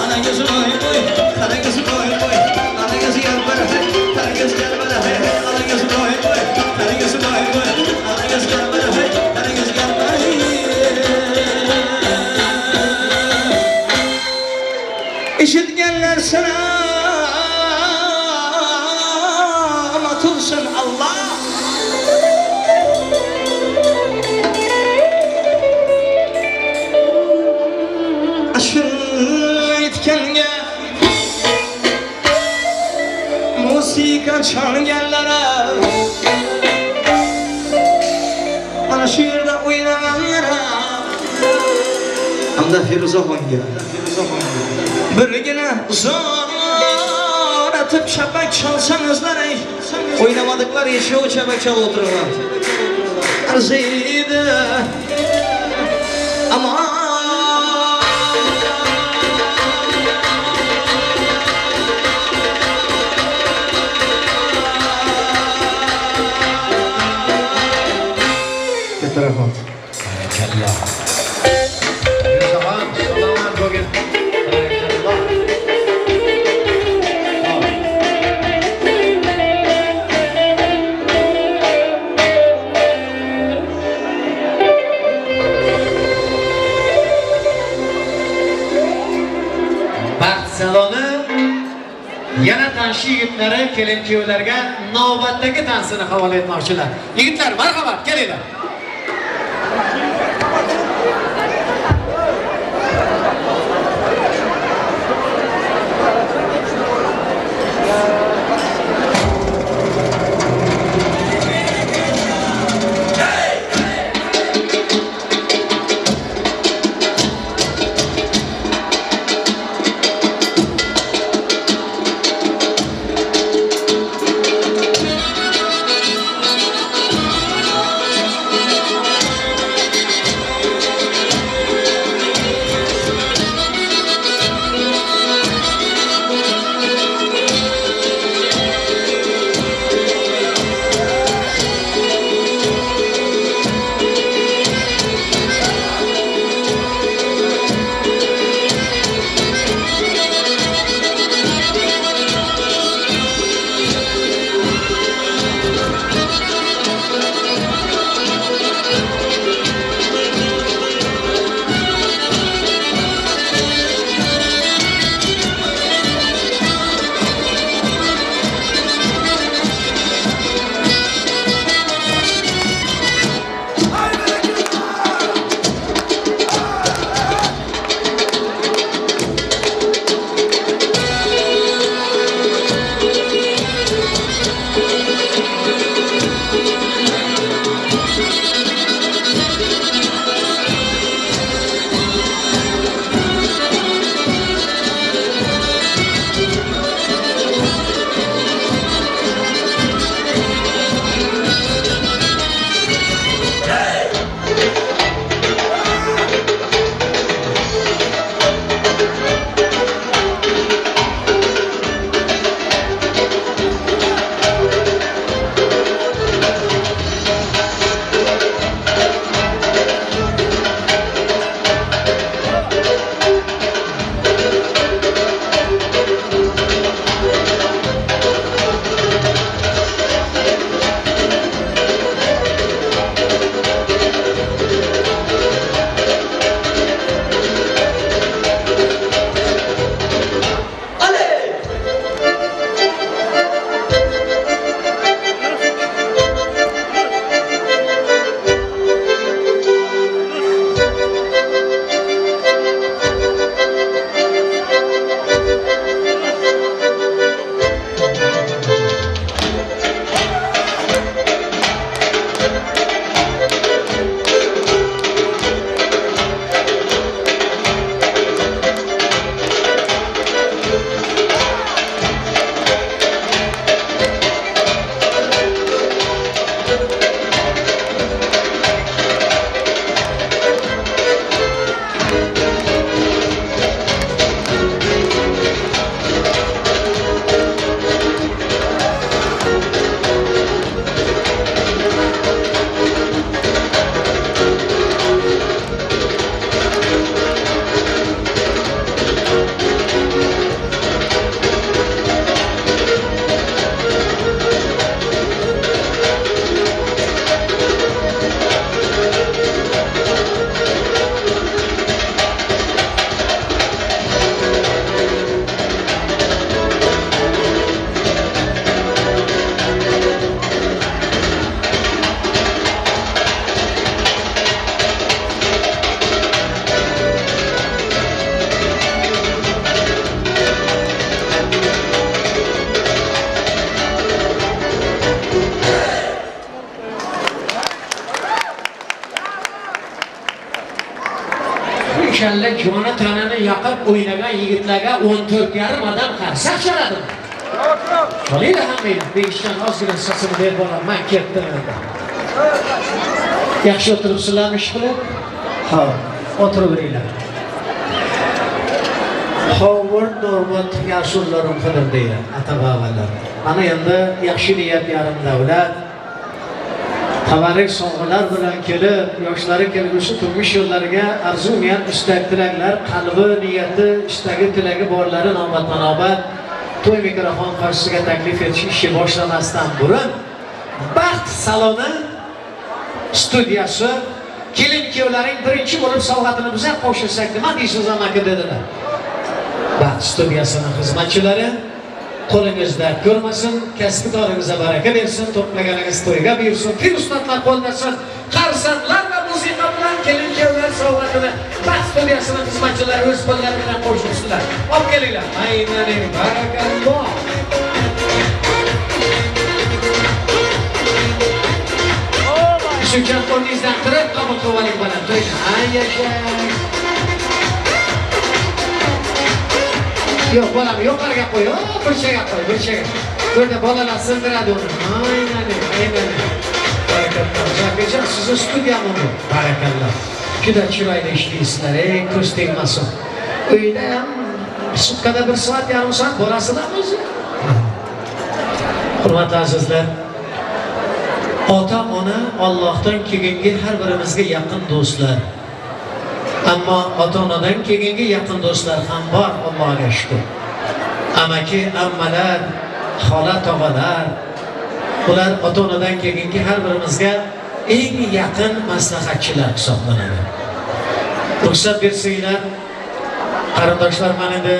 Ana gözü gel bana. İşitgenler selamat olsun Allah. Aşın aytganga musiqa chalganlara, mana shu yerda o'ynaganlara hamda Feruzaxonga birgina zor atib chapak chalsangizlar, o'ynamadıklar yeshovi chapak chalib o'tiriblar. Arziydi ama katta rahmat. Barakalloh. Feruzaxon, salomat bo'lgin. Barakalloh. Baxt saloni yana tanshi yigitlari kelin kuyovlarga navbatdagi tansini havola etmoqchilar. Yigitlar, marhamat, kelinglar. kalla joni tanini yoqib o'ynagan yigitlarga 14,5 odam qarsak chaladimi? Chalinglar hammanglar. Begishdan ozgina sasini berib bolam, man ketdim endi. Yaxshi o'tiribsizlarmi ish qilib? Ha, o'tiraveringlar. Hovur Nurmat yasullarim qilir deya ata-bobolar. Mana endi yaxshi niyat yarim davlat. Tabarruk sovg'alar bilan kelib, yoshlari kelgusi turmush yo'llariga arzu niyat, istak tilaklar, qalbi niyati, istagi tilagi borlari navbatma-navbat to'y mikrofon qarshisiga taklif etish ishi boshlamasdan burun Baxt saloni studiyasi kelin kuyovlaring birinchi bo'lib sovg'atini biza qo'shilsak nima deysiz amaki dedilar. Baxt studiyasining xizmatchilari qo'lingizda ko'rmasin, kasbi koringizga baraka bersin, to'plaganingiz to'yga buyursin, pir ustodlar qo'llasin, qarsaklar va musiqa bilan kelin kuyovlar sovg'atini Baxt studiyasining xizmatchilari o'z qo'llari bilan qo'shilsinlar. Olib kelinglar. Aynaning barakalloh. Yusufjon qo'lingizdan turib qabul qilib oling bolam. To'yni. Ay yashang. Yo'q bolam, yuqoriga qo'y. Burchaga qo'y, burchaga. Bu yerda bolalar sindiradi uni. Aynan, aynan. Barakalloh. Zakirjon, sizni studiyami bu? Barakalloh. Juda chiroyli ishlaysizlar, ey, ko'z tegmasin. Uyda ham sutkada 1 soat, yarim soat borasizlarmi o'zi? Hurmatli azizlar, ota-ona Allohdan keyingi har birimizga yaqin do'stlar. Ammo ota-onadan keyingi yaqin do'stlar ham bor, Allohga shukr. Amaki, ammalar, xola, tog'alar, ular ota-onadan keyingi har birimizga eng yaqin maslahatchilar hisoblanadi. Ruxsat bersanglar, qarindoshlar, mana endi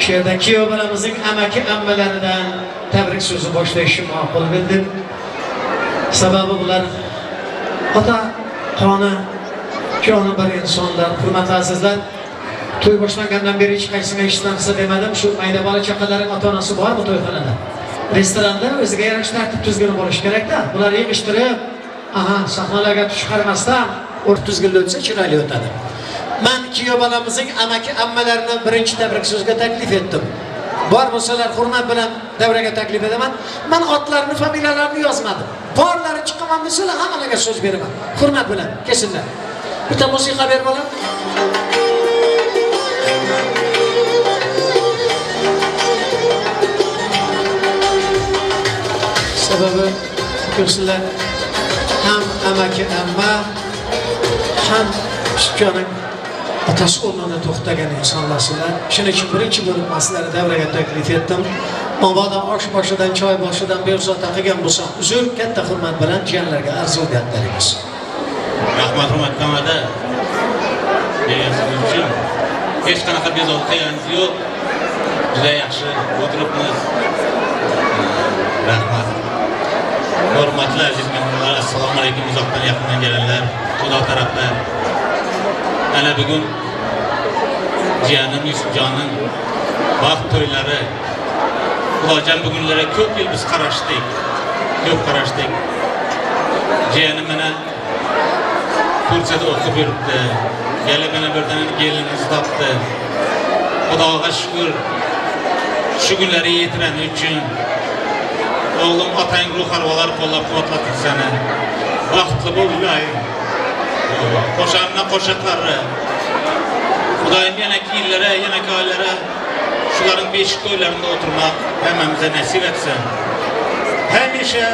shu yerda kuyov bolamizning amaki ammalaridan tabrik so'zi boshlashni ma'qul bildim. Sababi bular ota qoni joni bir insonlar. Hurmatli azizlar, to'y boshlangandan beri hech qaysiga hech narsa demadim. Shu mayda bola chaqalaring ota-onasi bormi to'yxonada? Restoranda o'ziga yarasha tartib tuzguni bo'lishi kerak-da. Bular yig'ishtirib, aha, sahnalarga chiqarmasdan o'rt tuzginda o'tsa chiroyli o'tadi. Men kuyov bolamizning amaki ammalarini birinchi tabrik so'ziga taklif etdim. Bor bo'lsalar hurmat bilan davraga taklif etaman. Men otlarini, familiyalarini yozmadim. Borlari chiqaman desalar hammalarga so'z beraman. Hurmat bilan kelsinlar. Bitta musiqa berib olam. Sababi ko'rsinlar, ham amaki amma, ham Yusufjonning otasi o'rnida to'xtagan insonlarsizlar. Shuning uchun birinchi bo'lib sizlarni davraga taklif etdim. Mabodo osh boshidan, choy boshidan bezovta qilgan bo'lsam, uzr, katta hurmat bilan jiyanlarga arzu niyatlarimiz. Rahmat, hurmatli tamada. Degansiz uchun hech qanaqa bezovta qilganingiz yo'q. Juda yaxshi o'tiribmiz. Rahmat. Hurmatli aziz mehmonlar, assalomu alaykum uzoqdan yaqindan gelenler, xudo taraflar. Ana bugun jiyanim Yusufjonning baxt to'ylari. Xudojon bugunlara ko'p yil biz qarashdik. Ko'p qarashdik. Jiyanim mana Turkiyada o'qib yuribdi. Kelib mana birdan kelinimiz topdi. Xudoga shukr. Shu kunlarga yetirgani uchun o'g'lim otang ruh arvolar qo'llab-quvvatladi seni. Baxtli bo'l iloyim. Qo'shanna qo'shaqlari. Xudoyim yanaki yillara, yanaki oylara shularning beshik to'ylarida o'tirmoq hammamizga nasib etsin. Hamisha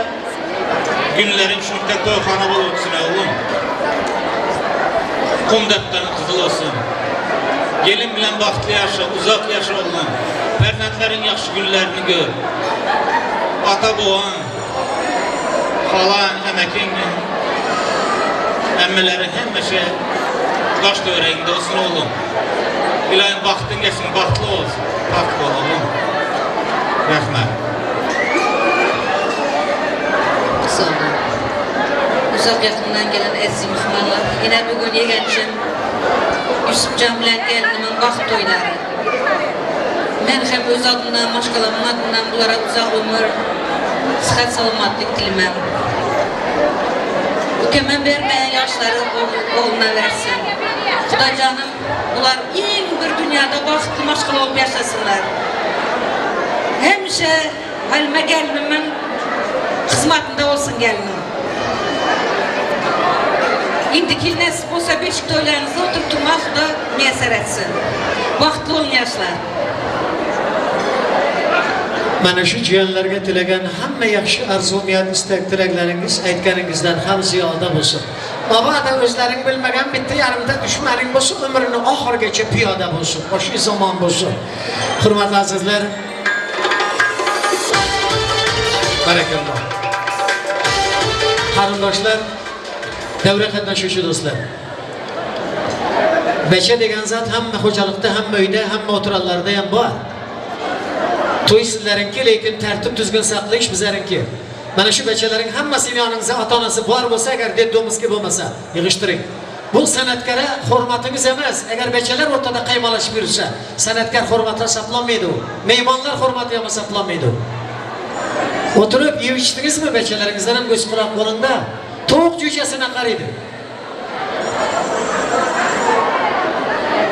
günlerin shunday to'yxona bo'lib o'tsin o'g'lim. Qum daftarin qizil olsun. Gelin bilan baxtli yaşa, uzaq yaşa oğlum. Farzandların yaxşı günlərini gör. Ata boğan, xalan, əməkin, əmələrin həmişə qaş dövrəyində olsun oğlum. İlahim baxtın gəlsin, baxtlı olsun. Baxtlı ol oğlum. Rəhmət. Sağ olun. Uzaq yaxından gələn əziz mehmanlar, yenə bugün yegançim Yusufcan bilan gelinimin baxt toyları. Mən hem öz adımdan, başkalarının adından bunlara uzaq ömür, sıhhat, salamatlık diliməm. Ülkemin vermeyen yaşları oğluna versin. Xudojonim, ular eng bir dunyoda baxtli mashg'ul bo'lib yashasinlar. Hemişe Halime gelinimin xizmatında olsun gelinim. İndiki nasip olsa beşik toylarınızda oturup durmak da müyesser etsin. Baxtli olun yaşlar. Mana shu jiyanlarga tilagan hamma yaxshi arzu, niyat, istak, tilaklaringiz aytganingizdan ham ziyoda bo'lsin. Mabodo o'zlaring bilmagan bitta yarimta dushmaning bo'lsa, umrini oxirigacha piyoda bo'lsin, boshi zamon bo'lsin. Hurmatli azizlar, barakalloh. Qarindoshlar, davra qatnashuvchi do'stlar. Bacha degan zot hamma xo'jalikda, hamma uyda, hamma o'tiranlarda ham bor. To'y sizlarinki, lekin tartib tuzgun saqlash bizlarinki. Mana shu bachalaring hammasini yoningizda ota-onasi bor bo'lsa, agar detdomizki bo'lmasa, yig'ishtiring. Bu san'atkora hurmatimiz emas. Agar bachalar o'rtada qaymalashib yursa, san'atkor hurmati hisoblanmaydi u. Mehmonlar hurmati ham hisoblanmaydi u. O'tirib yeb ichdingizmi, bachalaringizdan ham ko'z quloq bo'linda. Tovuq jo'jasini qaraydi.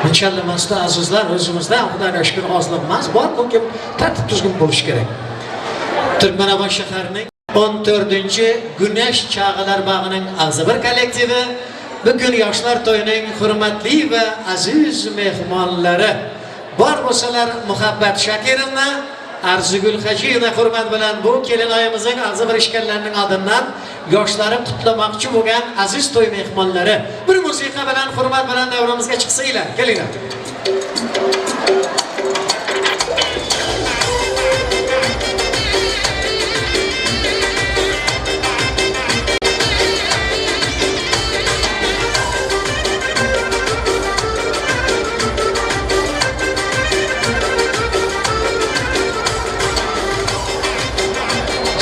Bunchalik emasda azizlar, o'zimizda Xudoga shukr ozliq emas, bor, ko'p tartib tuzgun bo'lish kerak. Turkmanobod shaharining 14-Güneş Chag'alar bag'ining ag'zibir kollektivi bugun yoshlar to'yining hurmatli va aziz mehmonlari. Bor bo'lsalar Muhabbat Shakirovna, Arzugul Hajiyevna hurmat bilan bu kelinoyimizning ag'zibir ishkanlarining adından yoshlari qutlamoqchi bo'lgan aziz to'y mehmonlari. Bir musiqa bilan hurmat bilan davramizga chiqsanglar, kelinglar.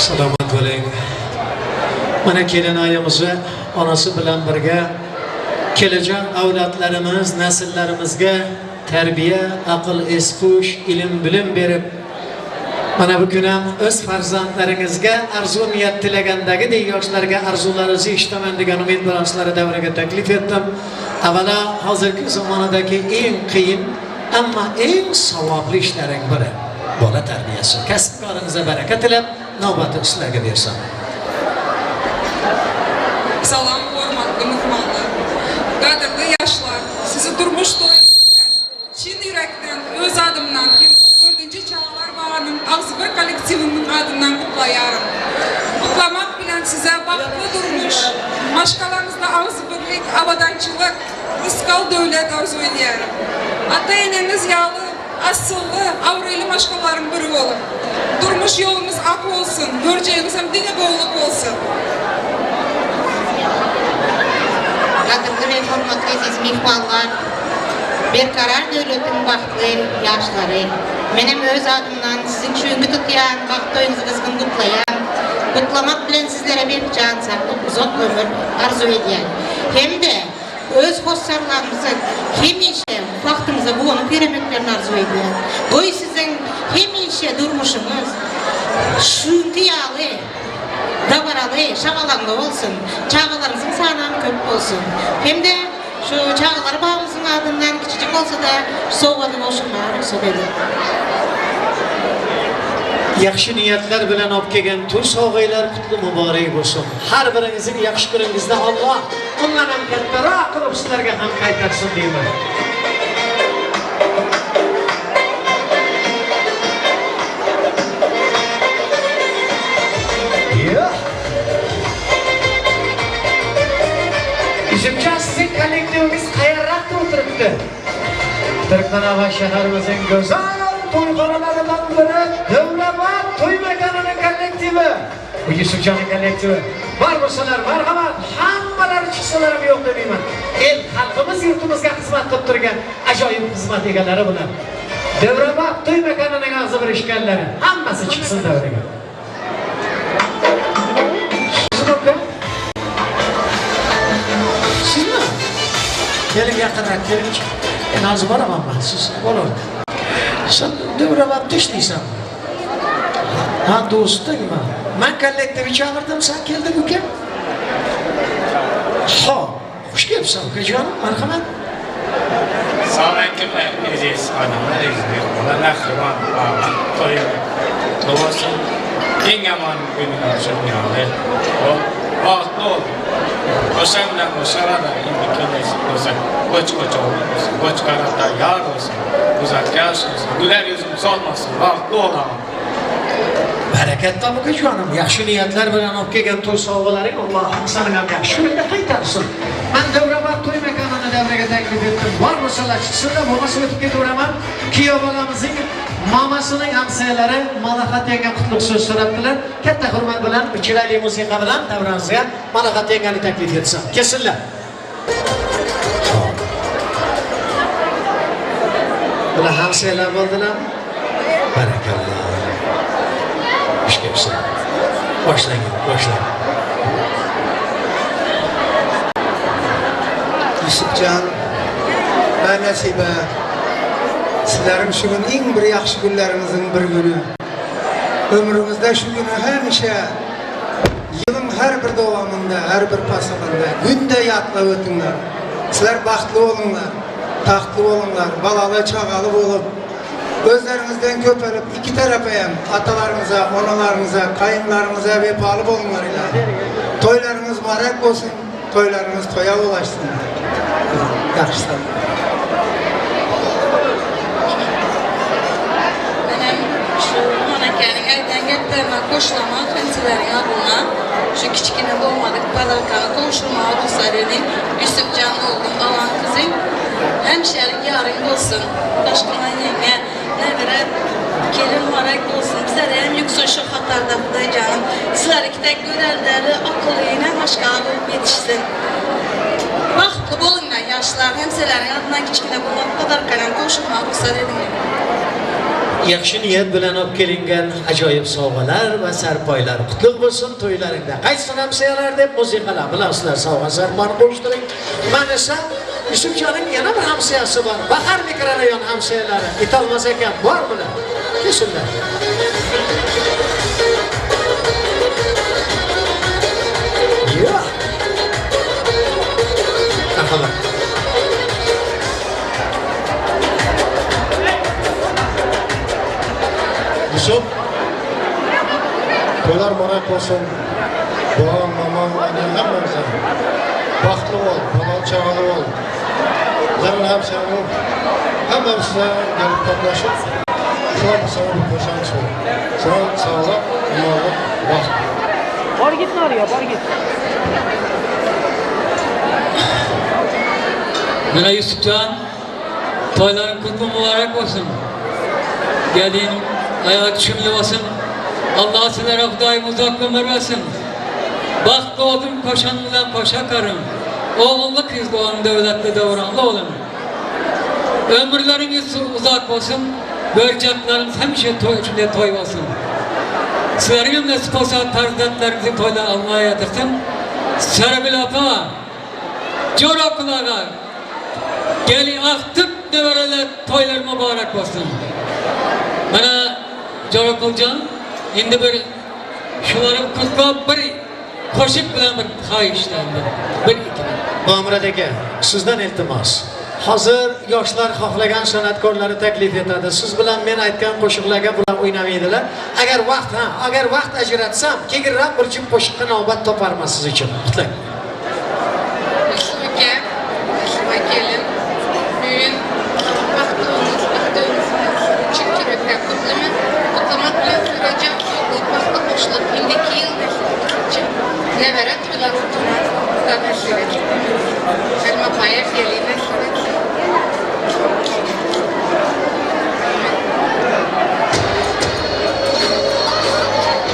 Salomat bo'ling. Mana kelinoyimizni onasi bilan birga kelajak avlodlarimiz, nasllarimizga tarbiya, aql, es-hush, ilm, bilim berib, mana bu kun ham o'z farzandlaringizga arzu niyat tilagandagidek yoshlarga arzularingizni eshitaman degan umid bilan sizlarni davraga taklif etdim. Avvalo hozirgi zamonadagi eng qiyin, ammo eng savobli ishlaring biri bola tarbiyasi. Kasbkoringizga baraka tilab, navbatni sizlarga bersam. Salam hurmatli mehmonlar, qadrli yoshlar, sizi turmush to'yingiz bilan chin yurakdan o'z adimdan hem 14 Çağlar Bağı'nın ağzı kollektivinin adından kutlayarım. Kutlamak bilan size baxtli durmuş, maşqalanızda ağzı birlik, abadançılık, rızqal dövlət arzu ediyorum. Ata-eneniz yağlı, asıllı, avraylı maşqaların biri olun. Durmuş yolunuz ak olsun, göreceğiniz hem dine bolluk olsun. Qadrli ve hurmatli aziz mehmonlar, berkarar dövlətin baxtlı yaşları, Mənim öz adımdan sizin çünkü tutyan, baxt toyunuzu qızgın kutlayan, kutlamak bilen sizlere bir can sağlık, uzak ömür arzu ediyen. Hem de öz hossarlarımızın hemişe vaxtımıza buğunu veremeklerini arzu ediyen. Qoy sizin hemişe durmuşunuz, çünkü yağlı, dabaralı, şavalanlı olsun, çağalarınızın sağlam köp olsun. Hem de şu çağalar bağımızın adından küçücük olsa da soğuğadı olsunlar, ruhsat edin. Yaxshi niyatlar bilan olib kelgan to'y sovg'anglar qutli muborak bo'lsin. Har biringizning yaxshi kuningizda Alloh undan ham kattaroq qilib sizlarga ham qaytarsin deyman. Yusufjon, sizning kollektivingiz qayerroqda o'tiribdi? Turkmanobod shaharimizning go'zal to'yxonalaridan biri Davrabat to'y makonining kollektivi. Bu Yusufjonning kollektivi. Bor bo'lsalar, marhamat, hammalari chiqsalar ham yo'q demayman. El xalqimiz, yurtimizga xizmat qilib turgan ajoyib xizmat egalari bular. Davrabat to'y makonining og'zi bir ishkanlari, hammasi chiqsin davraga. Sizmi? Keling yaqinroq, keling. Men hozir boraman man, siz boravering. Sen Davrabatda ishlaysan. Ha, do'stingmi? Men kollektivni chaqirdim, sen kelding uka. Xo'p, xush kelibsan ukajonim, marhamat. Salamaleyküm eziz hanımlar, eziz mehmonlar, mehriban baba, to'ying kutlu bo'lsin. Eng yomon kuning olsun yog'i. Ol, baxtli ol. Qo'shan bilan qo'sharada indiki nasib bo'lsa, qo'ch qo'ch o'g'il bo'lsin, qo'ch qarata yar bo'lsin, uzatga olsin, güler yüzüm solmasin, baxtli ol ama. Barakat toping jonim. Yaxshi niyatlar bilan olib kelgan to'y sovg'alaring Allohim seni ham yaxshi yo'lda qaytarsin. Man Davrabat to'y makonini davraga taklif etdim. Bor bo'lsalar chiqsinlar, bo'lmasa o'tib ketaveraman. Kuyov bolamizning mamasining hamsoyalari Malahat yanga qutlug' so'z so'rabdilar. Katta hurmat bilan, chiroyli musiqa bilan davramizga Malahat yangani taklif etsam. Kelsinlar. Bular hamsoyalar bo'ldilarmi? Barakalloh. Xush kelibsan. Boshlang, boshlang. Yusufcan va Nasiba, sizlarning shu kun eng bir yaxshi kunlaringizning bir kuni. Ömrünüzde şu günü hemişe yılın her bir davamında, her bir faslında günde yadlab ötünglar. Sizler baxtli olinglar, taxtli olinglar, balalı çağalı olup özlerinizden köpelip iki tarafa hem atalarınıza, onalarınıza, kayınlarınıza vefalı olinglar ilahi. Toylarınız mübarek olsun, toylarınız toya ulaşsın. Yaxshi sağ olun. Men ham shu Umar akaning aytgan gaplarini qo'shilaman, hamsalaring adından. Shu kichkina bo'lmadik подарка ni qo'shilmaga ruxsat eding. Yusufjon o'g'lim, alan qizing. Hamshalik yoring bo'lsin. Toshqin yanga, nabira kelin muborak bo'lsin. Bizlar ham yuksin shu xatarda Xudojonim. Sizlar ikkita go'zallari aqlli, mashqali bo'lib yetishsin. Baxtli bo'linglar yoshlar. Hamsalaring adından kichkina bo'lgan подарка ni qo'shilmaga ruxsat eding. Yaxshi niyat bilan olib kelingan ajoyib sovg'alar va sarpoylar qutlug' bo'lsin to'ylaringda. Qaytsin hamsoyalar deb musiqalar bilan sizlar sovg'a sarpoyni qo'shtiring. Man esa Yusufjonning yana bir hamsoyasi bor. Bahar mikrorayon hamsoyalari. Etolmas ekan, bor bular. Kelsinlar. Yo'q. Marhamat. Yusuf, to'ylar muborak bo'lsin. Bobom, mamam, anam hammamizga. Baxtli bo'l, bolali chaqali bo'l. Bizlar ham seni hammamiz gelip toplaşıp Şuan sana bir koşan sor. Sana sağlık, imanlık, baxt. Bor git nariga, bor git. Mana Yusufcan, toyların kutlu mübarek olsun. Gelin, ayağı tüşümlü olsun. Allah sizlere daim uzak ömür versin. Baxt doğdum koşan bilen koşa karım. Oğullu kız doğan devletli devranlı olun. Ömürleriniz uzak olsun. Görecekleriniz hemşe toy içinde toy olsun. Sizlerin nasip olsa perzentlerinizi toyla almaya yatırsın. Serbil apa, Cora kulağa, gelin aktık nevereler toylar mübarek olsun. Bana Cora Kulcan, indi bir şuları kutlab bir qo'shiq bilan bir xohishlandim. Bir ikki. Bomurod aka, sizdan iltimos. Hozir yoshlar xohlagan san'atkorlarni taklif etadi. Siz bilan men aytgan qo'shiqlarga bular o'ynamaydilar. Agar vaqt, ha, agar vaqt ajratsam, keyinroq bir juft qo'shiqqa navbat toparman siz uchun. Qutlang. Yusuf aka, va kelin, bugun baxtli bo'liniz, baxtli bo'liniz. Chin yurakdan qutlayman. Qutlamoq bilan so'rayacağım, sog'lik, baxtli qo'shilib, indiki yil nasib etsinchi. Nevara to'ylar o'tiradi. Xudo nasib etsin. Salma opaya kelin nasib etsin.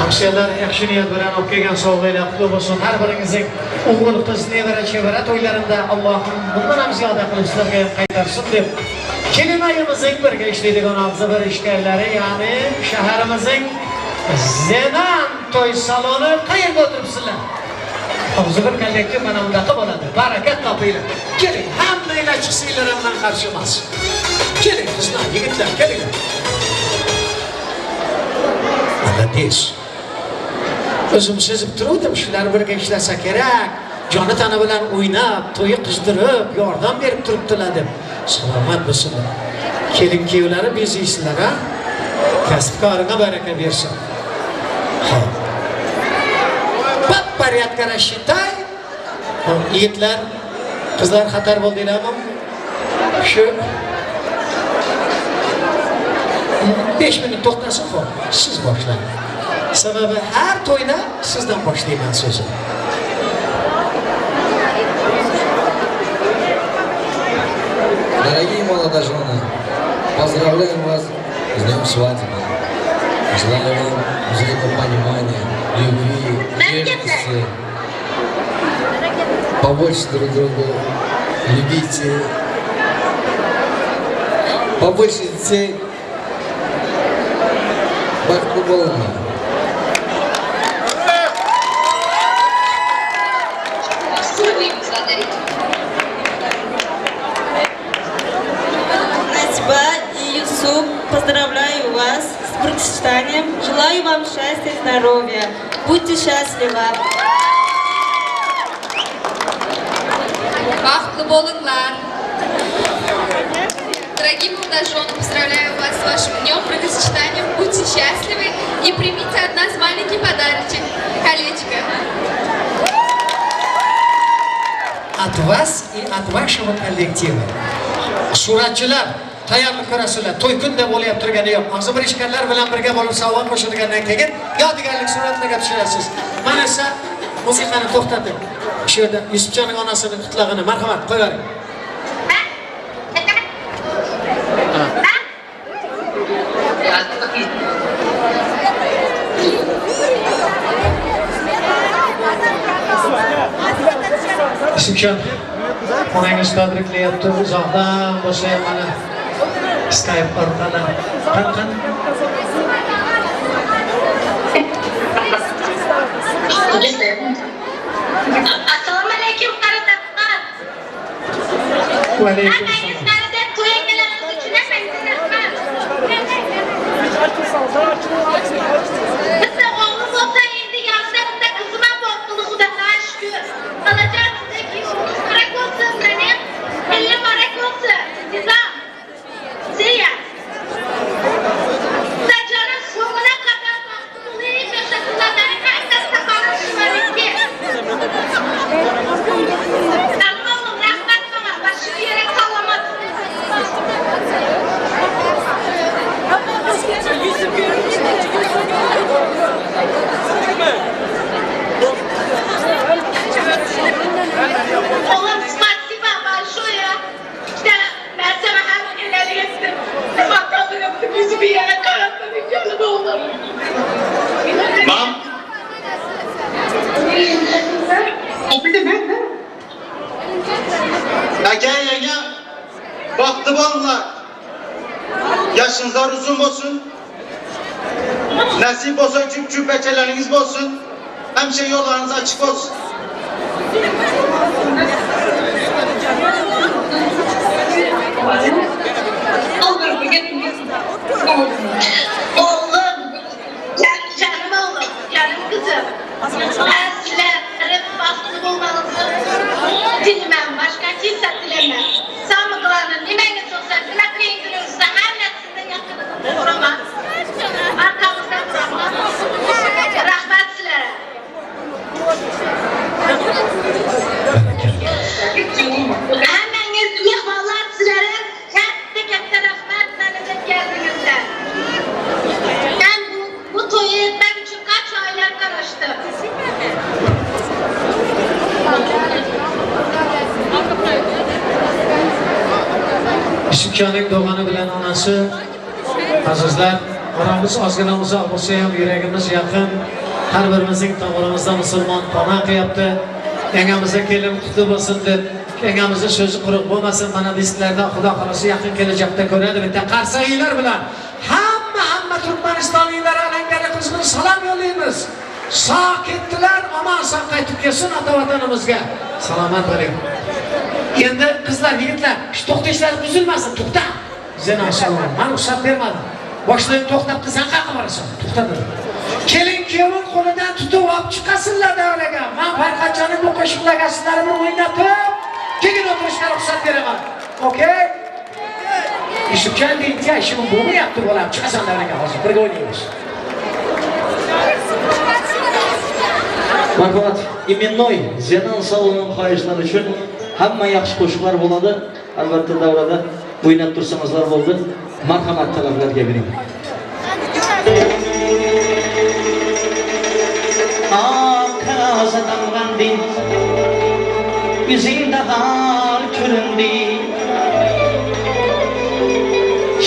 Hamsoyalar yaxshi niyat bilan olib kelgan sovg'anglar qutlug' bo'lsin. Har biringizning o'g'il, qiz, nevara, chevara to'ylarimda Allohim bundan ham ziyoda qilib sizlarga ham qaytarsin deb kelinayimizning birga ishlaydigan og'zi bir ishkorlari, ya'ni shaharimizning Zenan to'y saloni qayerda o'tiribsizlar? Og'zi bir kollektiv mana bunaqa bo'ladi. Barakat topinglar. Keling, hammanglar chiqsanglar ham men qarshi emas. Keling qizlar, yigitlar, kelinglar. Молодец. O'zim sezib turuvdim, shular birga ishlasa kerak. Joni tani bilan o'ynab, to'yi qizdirib, yordam berib turibdilar deb. Salomat bo'lsinlar. Kelin kuyovlari bezaysizlar, ha? Kasb-koriga baraka bersin. Xo'p. По порядку рассчитай. Xo'p, yigitlar, qizlar xatar bo'ldinglarmi? Shu 5 minut to'xtasin, xo'p, siz boshlang. Sababi har to'yda sizdan boshlayman so'zni. Дорогие молодожены, поздравляем вас с днем свадьбы. Желаю вам взаимопонимания, любви, нежности. Побольше друг другу любите. Побольше детей. Baxtli bo'linglar. Насиба и Юсуп, поздравляю вас с бракосочетанием. Желаю вам счастья и здоровья. Будьте счастливы. Baxtli bo'linglar. Дорогие молодожены, поздравляю вас с вашим днем бракосочетанием. Будьте счастливы и примите от нас маленький подарочек. Колечко. От вас и от вашего коллектива. Suratchilar tayyorlik ko'rasizlar. To'y kunda bo'lyapti turgani yo'q. Og'zi bir ishkanlar bilan birga bo'lib sovg'a qo'shilgandan keyin yodigarlik suratlarga tushirasiz. Mana esa musiqani to'xtatib, shu yerda Yusufjonning onasini qutlag'ini marhamat qo'yavering. Yusufjon, onangiz tabriklayapti, uzoqdan bo'lsa ham mana Skype orqali. Qani? Assalomu alaykum qarindoshlar. Va alaykum assalom. Bitta o'g'lim bo'lsa endi yoshda bitta qizim ham bor, Xudoga shukr. Xolajon, sizniki muborak bo'lsin, mening ilm muborak bo'lsin. Nizam. Siya. Xudojonim so'ngina qadar baxtli bo'ling, yashasinlar, hammasi tabarruk. Canım oğlum, rahmat bana. Başı bir yere salomat. Oğlum, спасибо большое. İşte ben sana hem ileri ettim. Bakalım yaptım, yüzü bir yere karatmadım canım oğlum. Mam. Aka yenge baxtli bo'linglar. Yaşınızlar uzun olsun. Nasip olsa küp beçeleriniz olsun. Hemşe yollarınız açık olsun. Oğlum, canım oğlum, canım kızım. Ben sizlerin baxtlı olmanızı dilemem, başka kimse dilemem. Sağlıklarını, nimeniz olsa, nime kıyındırıyorsa hemmesinden yakınızda duramaz. Arkamızda duramaz. Rahmet sizlere. Hemmeniz mehmonlar sizlere katta katta rahmat bana deb geldinizler. Ben bu toyu etmek için kaç aylar karıştım. Yusufjonning do'g'ani bilan onasi, azizlar, oramiz ozgina uzoq bo'lsa ham yuragimiz yaqin. Har birimizning tomirimizda musulmon panoh qilyapti. Yangamizga kelin qutli bo'lsin deb, yangamizning so'zi quruq bo'lmasin. Mana disklarda Xudo xolasa yaqin kelajakda ko'radi. Bitta qarsaklar bilan hamma Turkmanistonliklar alangani qizg'in salom yo'llaymiz. Sog' ketdilar, omon sog' qaytib kelsin ota vatanimizga. Salomat bo'ling. Endi qizlar, yigitlar, shu to'xtashlar buzilmasin, to'xta. Zina salom. Men ruxsat bermadim. Boshlayib to'xtab sen qayerga borasan? To'xta dedim. Kelin kuyovun qo'lidan tutib olib chiqasinlar davraga. Men Farhadjonning bu qo'shiqlarga sizlarni o'ynatib, keyin o'tirishga ruxsat beraman. Okey? Yusufjon deyincha shu bo'lmayapti bolam, chiqasan davraga hozir, birga o'ynaymiz. Marhamat, именной Zenan salonining xohishlari uchun hamma yaxshi qo'shiqlar bo'ladi. Albatta davrada o'ynab tursangizlar bo'ldi. Marhamat talablarga bering. Oq damg'anding, yuzingda hal ko'rindi.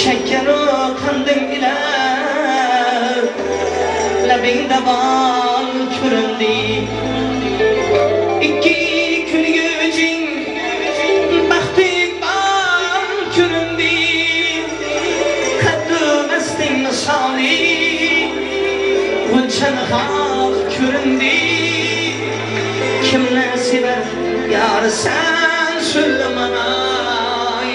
Shakaru qanding ila labingda bal ko'rindi. Ikki kulgujing baxti bal ko'rindi. Qaddu masting misoli g'uncha nihol ko'rindi. Kimni sevar yar sen so'ylamanay.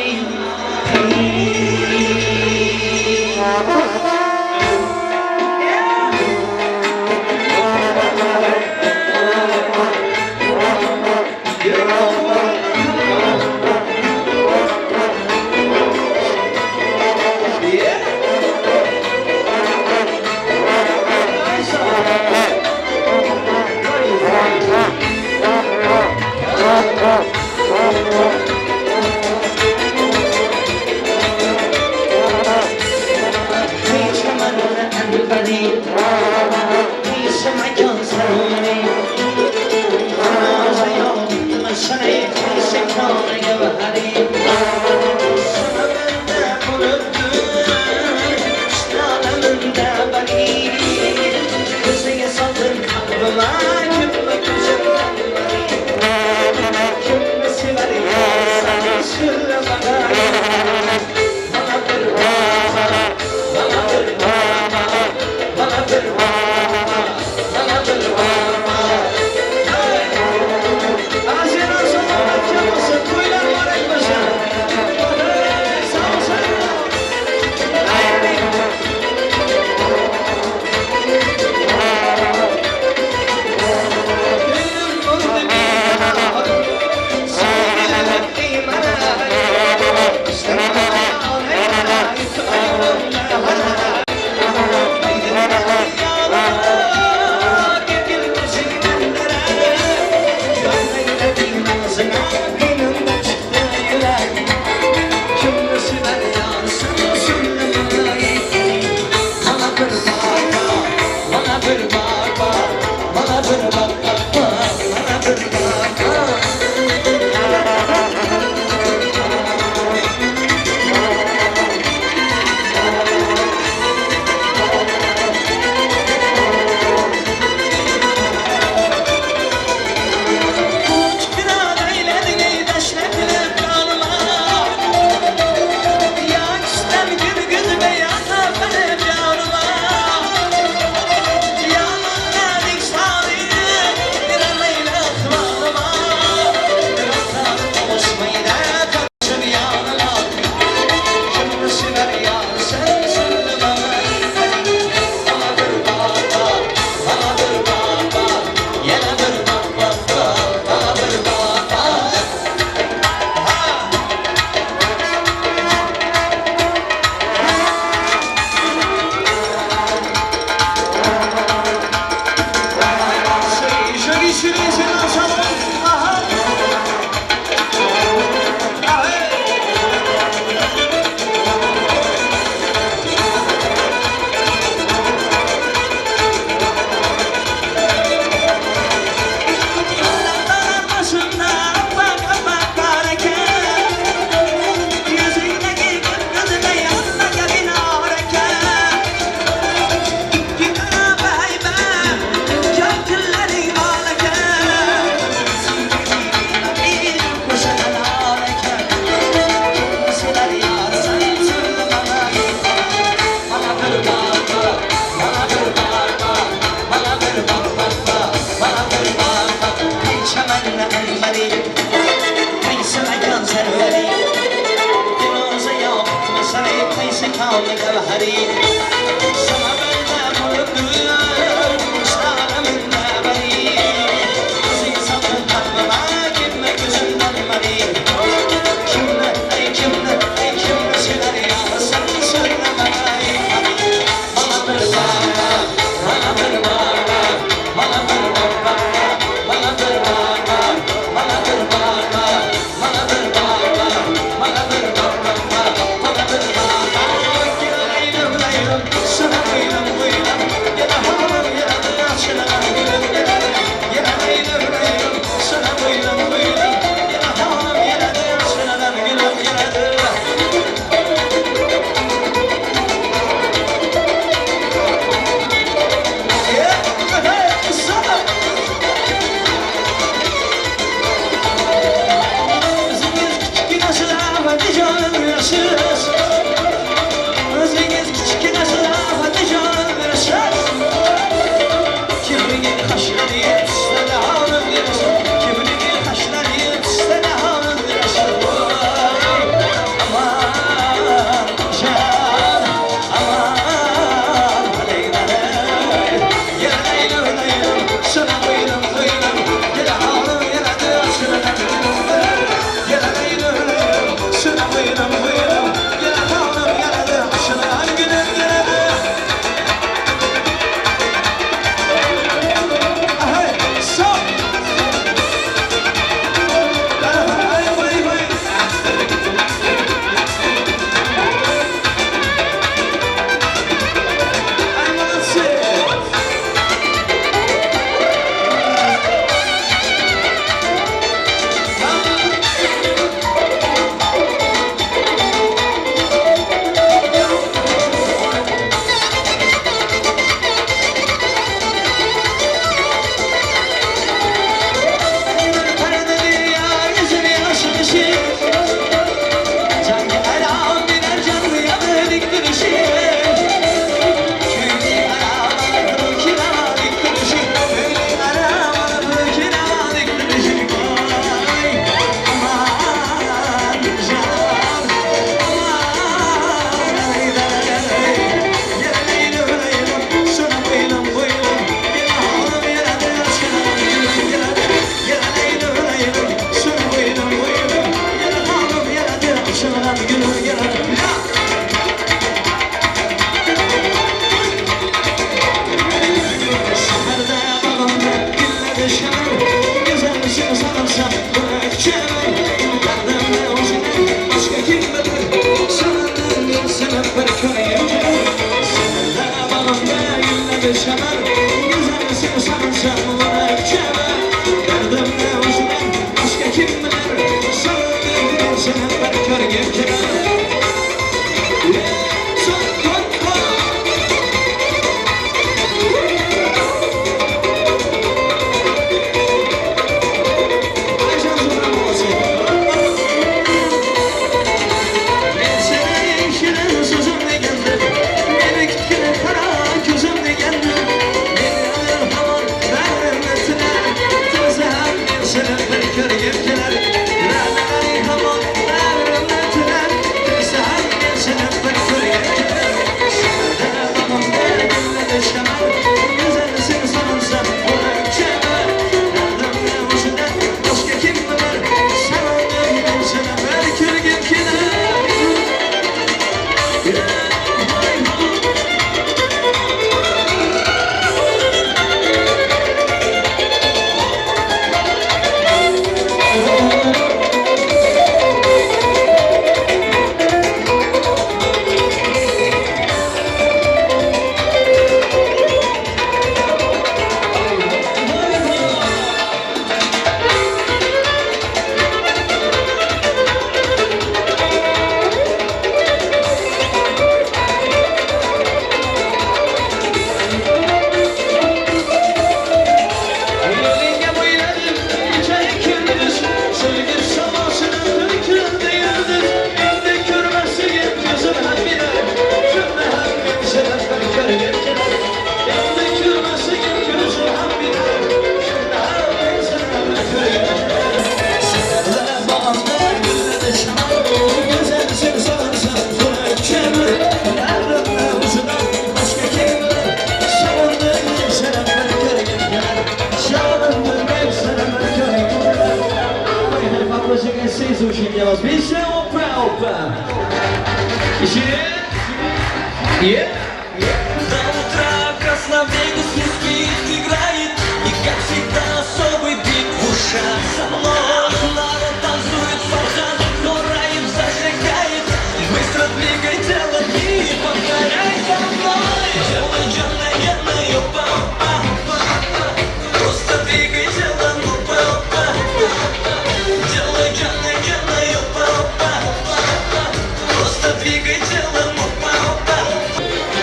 Двигай телом, опа, опа.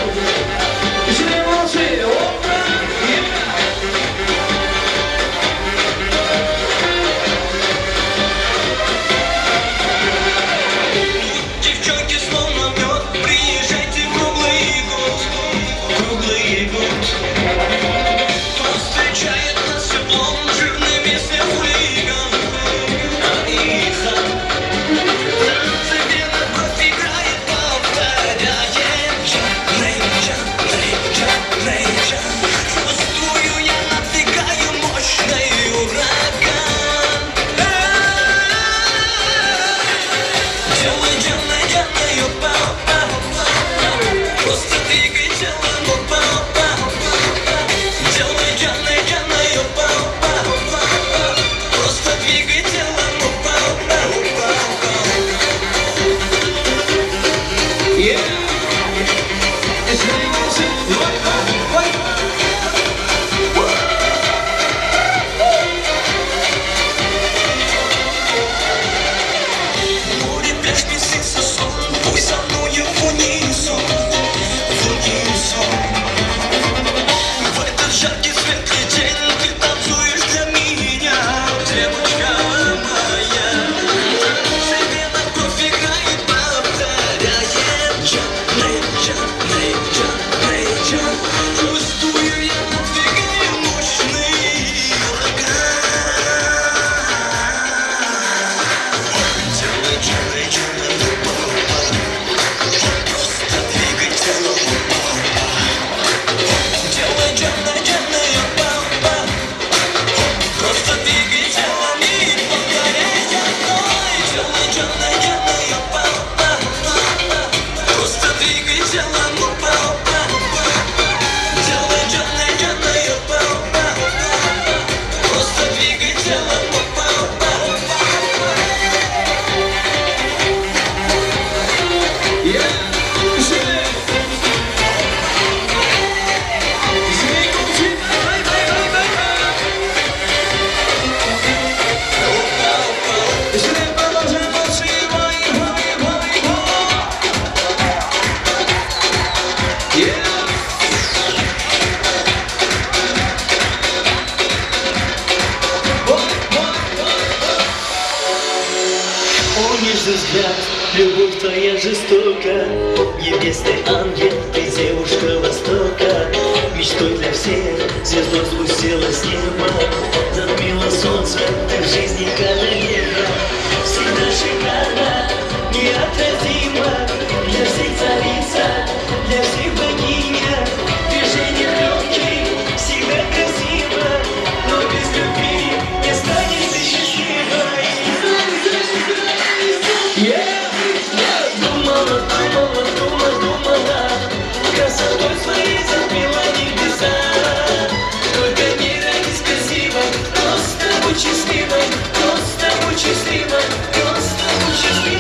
Взгляд, любовь твоя жестока. Небесный ангел, ты девушка Востока. Мечтой для всех звездой спустилась с неба. Затмило солнце, ты в жизни королева. Всегда шикарно, неотразима. Для всех царица, для всех богиня. Движение легкие, всегда красиво. Но без любви не станешь ты счастливой. Я думала, думала, думала, думала, красотой своей затмила небеса. Только не родись красивой, просто будь счастливой, просто будь счастливой, просто будь счастливой.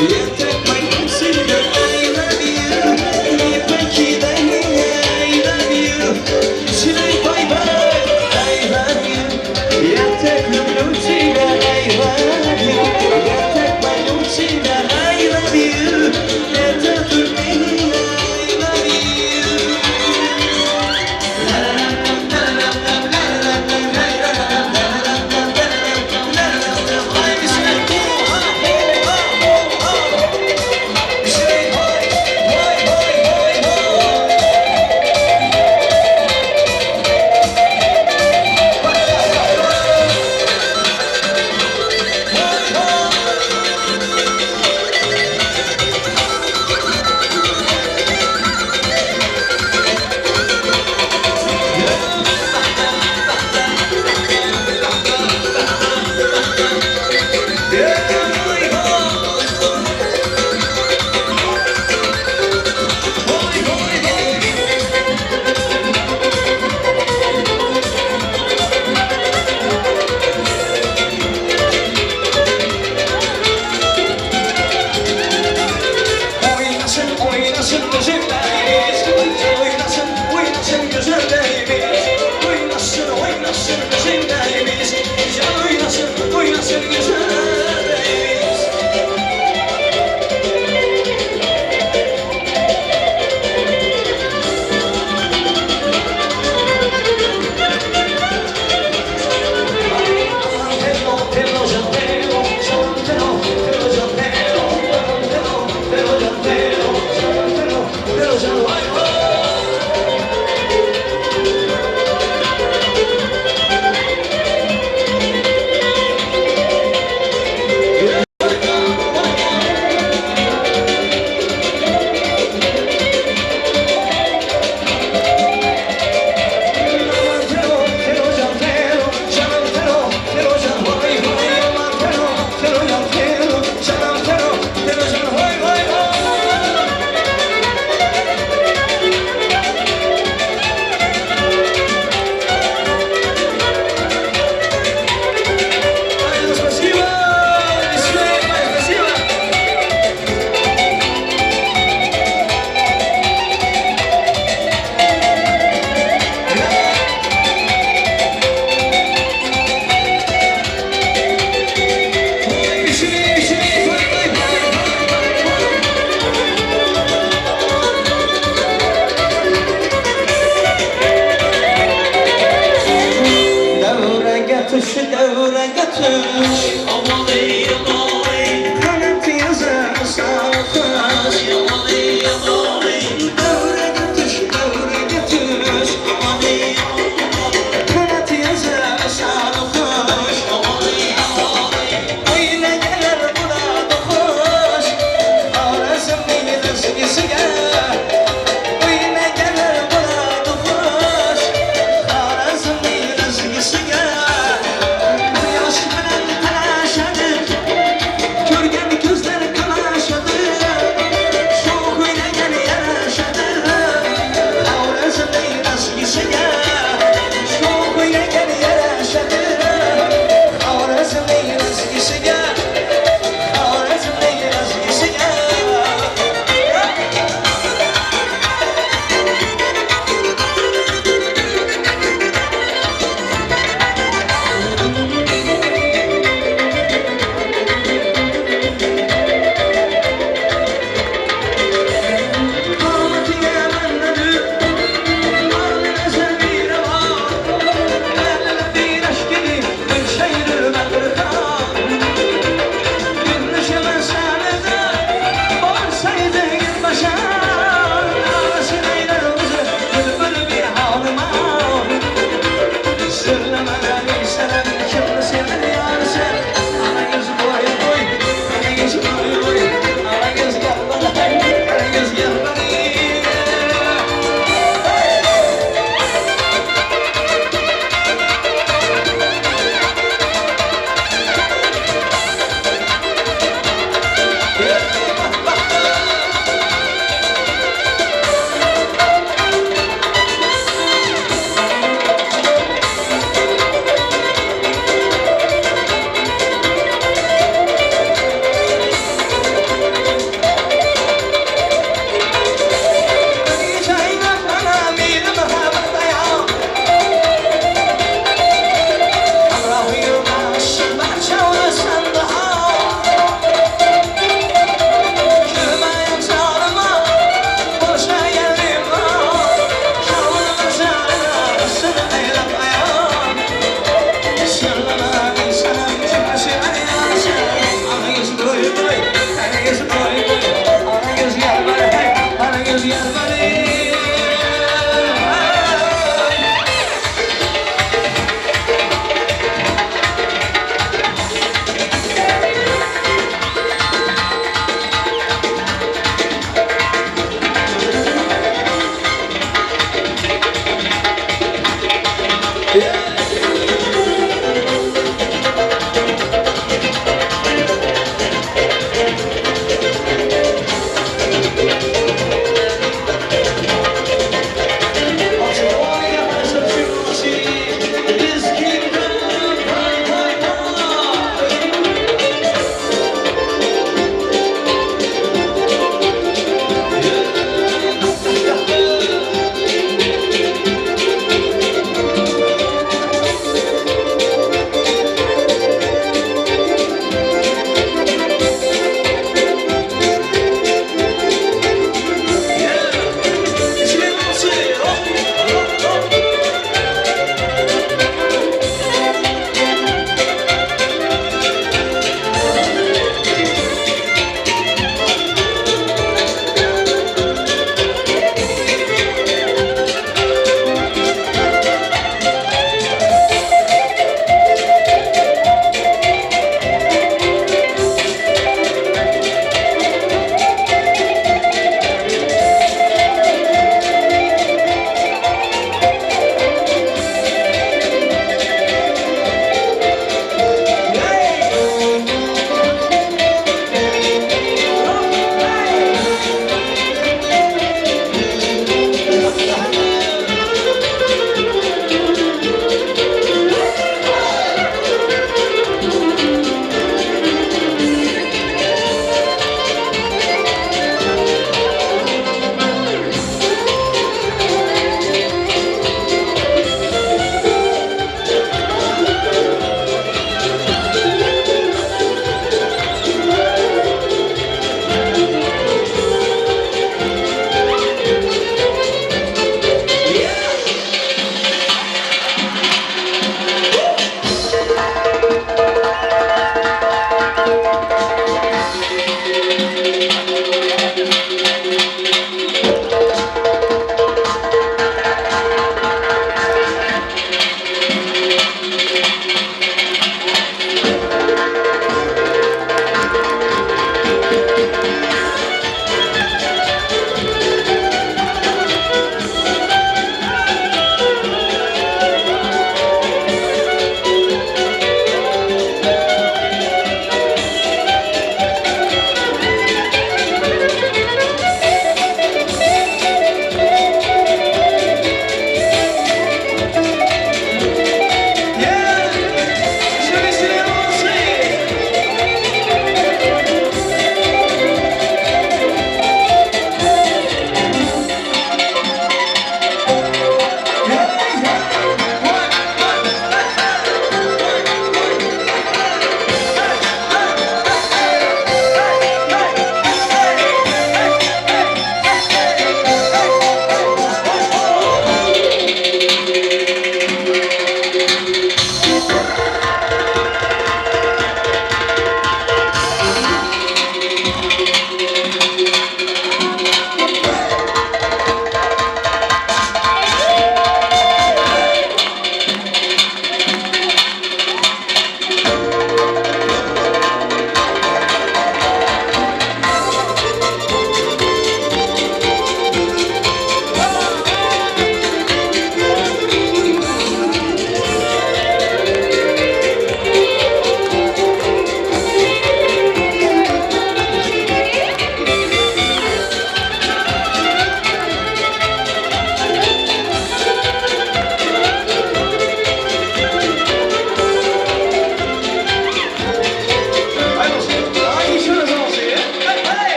Я так пойму тебя, I love you. Не покидай меня, I love you. Начинай bye-bye, I love you. Я так люблю тебя, I love you. Я так молю тебя, I love you. Это меня, I love you.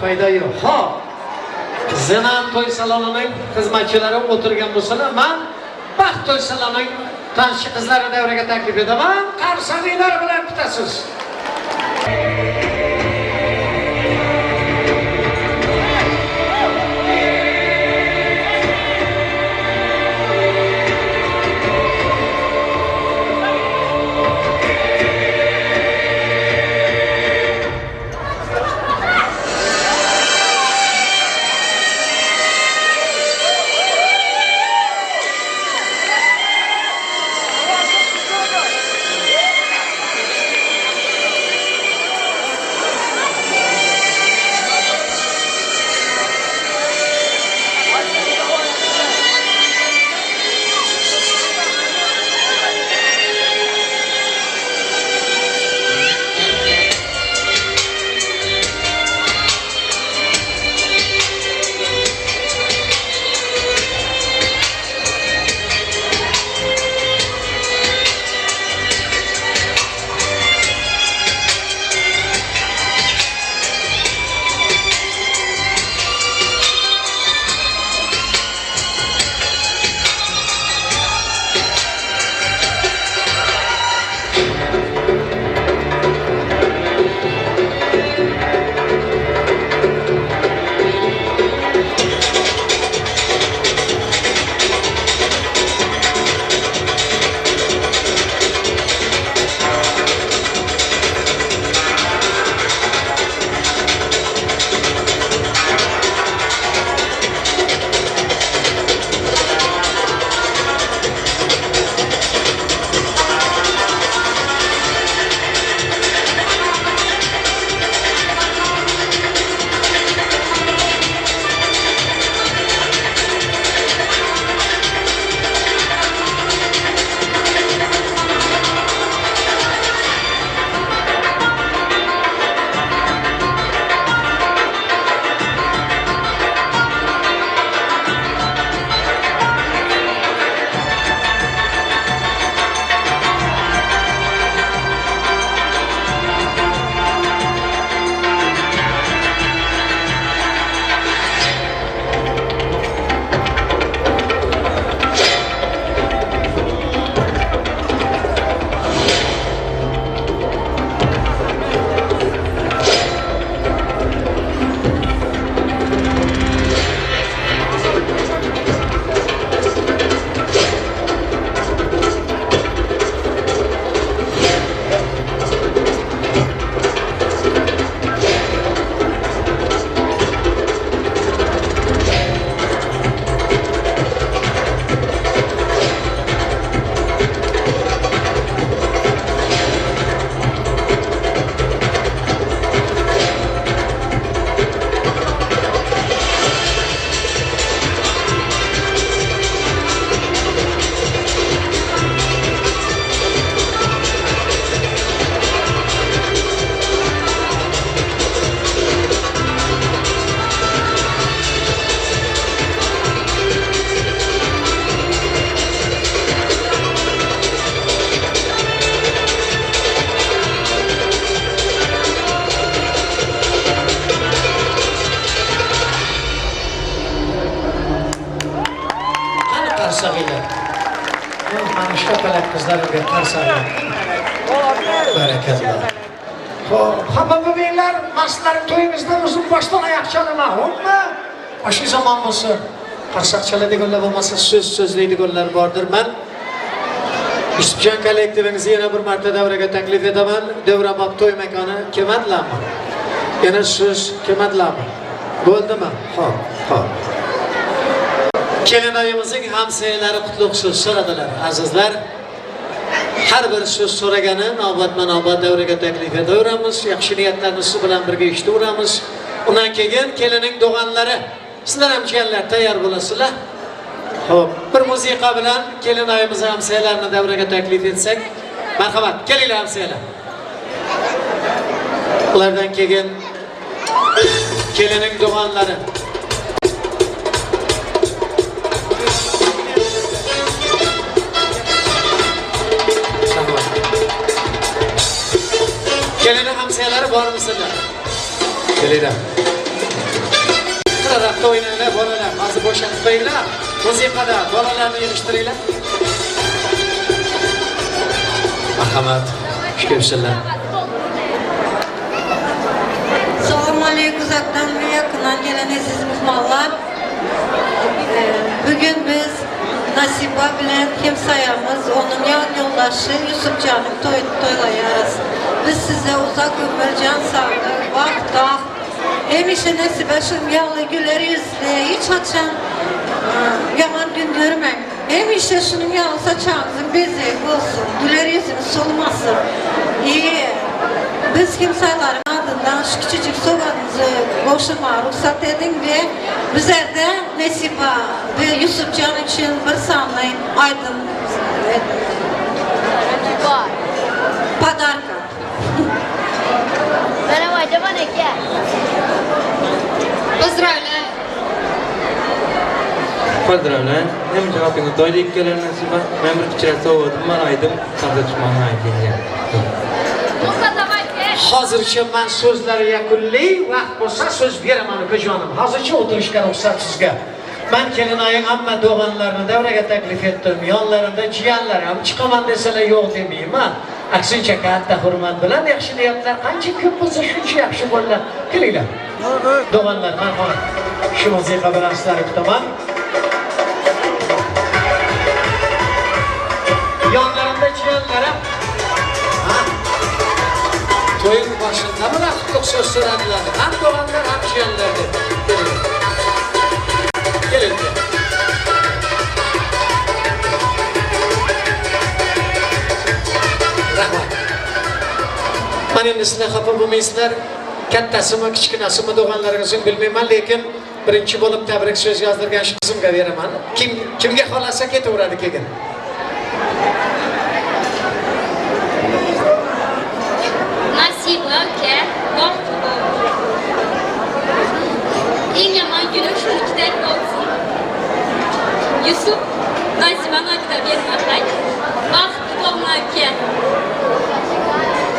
Foyda yo'q. Xo'p. Zenan to'y salonining xizmatchilari o'tirgan bo'lsalar, men Baxt to'y salonining tanshi qizlari davraga taklif etaman. Qarsaklar bilan kutasiz. Qarsaklar. Mana shu kapalak qizlarimga qarsaklar. Barakalloh. Xo'p, hamma mo'minlar, maslar to'yimizda o'zim boshdan oyoq chalaman, xo'pmi? Shu zamon bo'lsin. Qarsak chaladiganlar bo'lmasa so'z so'zlaydiganlar bordir. Men Yusufjon kollektivimizni yana bir marta davraga taklif etaman. Davrabop to'y makoni kelmadilarmi? Yana so'z kelmadilarmi? Bo'ldimi? Xo'p, xo'p. Kelinoyimizning hamsoyalari qutlug' so'z so'radilar, azizlar. Har bir so'z so'ragani navbatma-navbat davraga taklif etaveramiz. Yaxshi niyatlarni siz bilan birga eshitaveramiz. Undan keyin kelinning do'g'anlari, sizlar ham jiyanlar tayyor bo'lasizlar. Xo'p, bir musiqa bilan kelinoyimiz hamsoyalarini davraga taklif etsak, marhamat, kelinglar hamsoyalar. Ulardan keyin kelinning do'g'anlari. Kelini hamsoyalari bormisizlar? Kelinglar. Tarafda o'ynanglar bolalar, hozir bo'shatib qo'yinglar. Musiqada bolalarni yig'ishtiringlar. Marhamat, xush kelibsizlar. Assalomu alaykum uzaktan ve yakından gelen aziz mehmanlar. Bugün biz Nasiba bilen hemsayamız, onun yan yoldaşı Yusufcan'ın toylayarız. Biz size uzak ömür, can sağlığı, baxt, taxt, hemişe Nasiba şunun güler yüzlü, hiç açan yaman gün görmem. Hemişe şunun yağlı saçağımızın bezi olsun, güler yüzünüz solmasın. İyi. Biz kimsayların adından şu küçücük soğanımızı boşuma ruhsat edin ve bize de Nesiba ve Yusufcan için bir sanlı aydın padarka. Поздравляю. Поздравляю. Hem cevabını doydu ikkiler Nasiba. Men bir kichkina sovg'adim bor aydim. Qardoshimni aytgan. Hozircha men so'zlari yakunlay, vaqt bo'lsa so'z beraman ukajonim. Hozircha o'tirishga ruxsat sizga. Men kelinoying hamma do'g'onlarni davraga taklif etdim. Yonlarimda jiyanlar ham chiqaman desalar yo'q demayman. Aksincha katta hurmat bilan yaxshi niyatlar qancha ko'p bo'lsa shuncha yaxshi bo'ladi. Kelinglar. Do'g'onlar, marhamat. Shu musiqa bilan sizlarni kutaman. Yonlarimda jiyanlar ham. Ha? To'ying boshida bular qutlug' so'z so'radilar. Ham do'g'onlar, ham jiyanlar deb. Kelinglar. Kelinglar. Rahmat. Men endi sizlar xafa bo'lmaysizlar. Kattasimi, kichkinasimi do'g'onlaringizni bilmayman, lekin birinchi bo'lib tabrik so'z yozdirgan shu qizimga beraman. Kim kimga xolasa ketaveradi keyin. Nasiba aka, baxtli bo'l. Eng yomon kunim shunikidek bo'lsin. Yusuf, Nasibani aytib bermasak, baxtli bo'lma aka.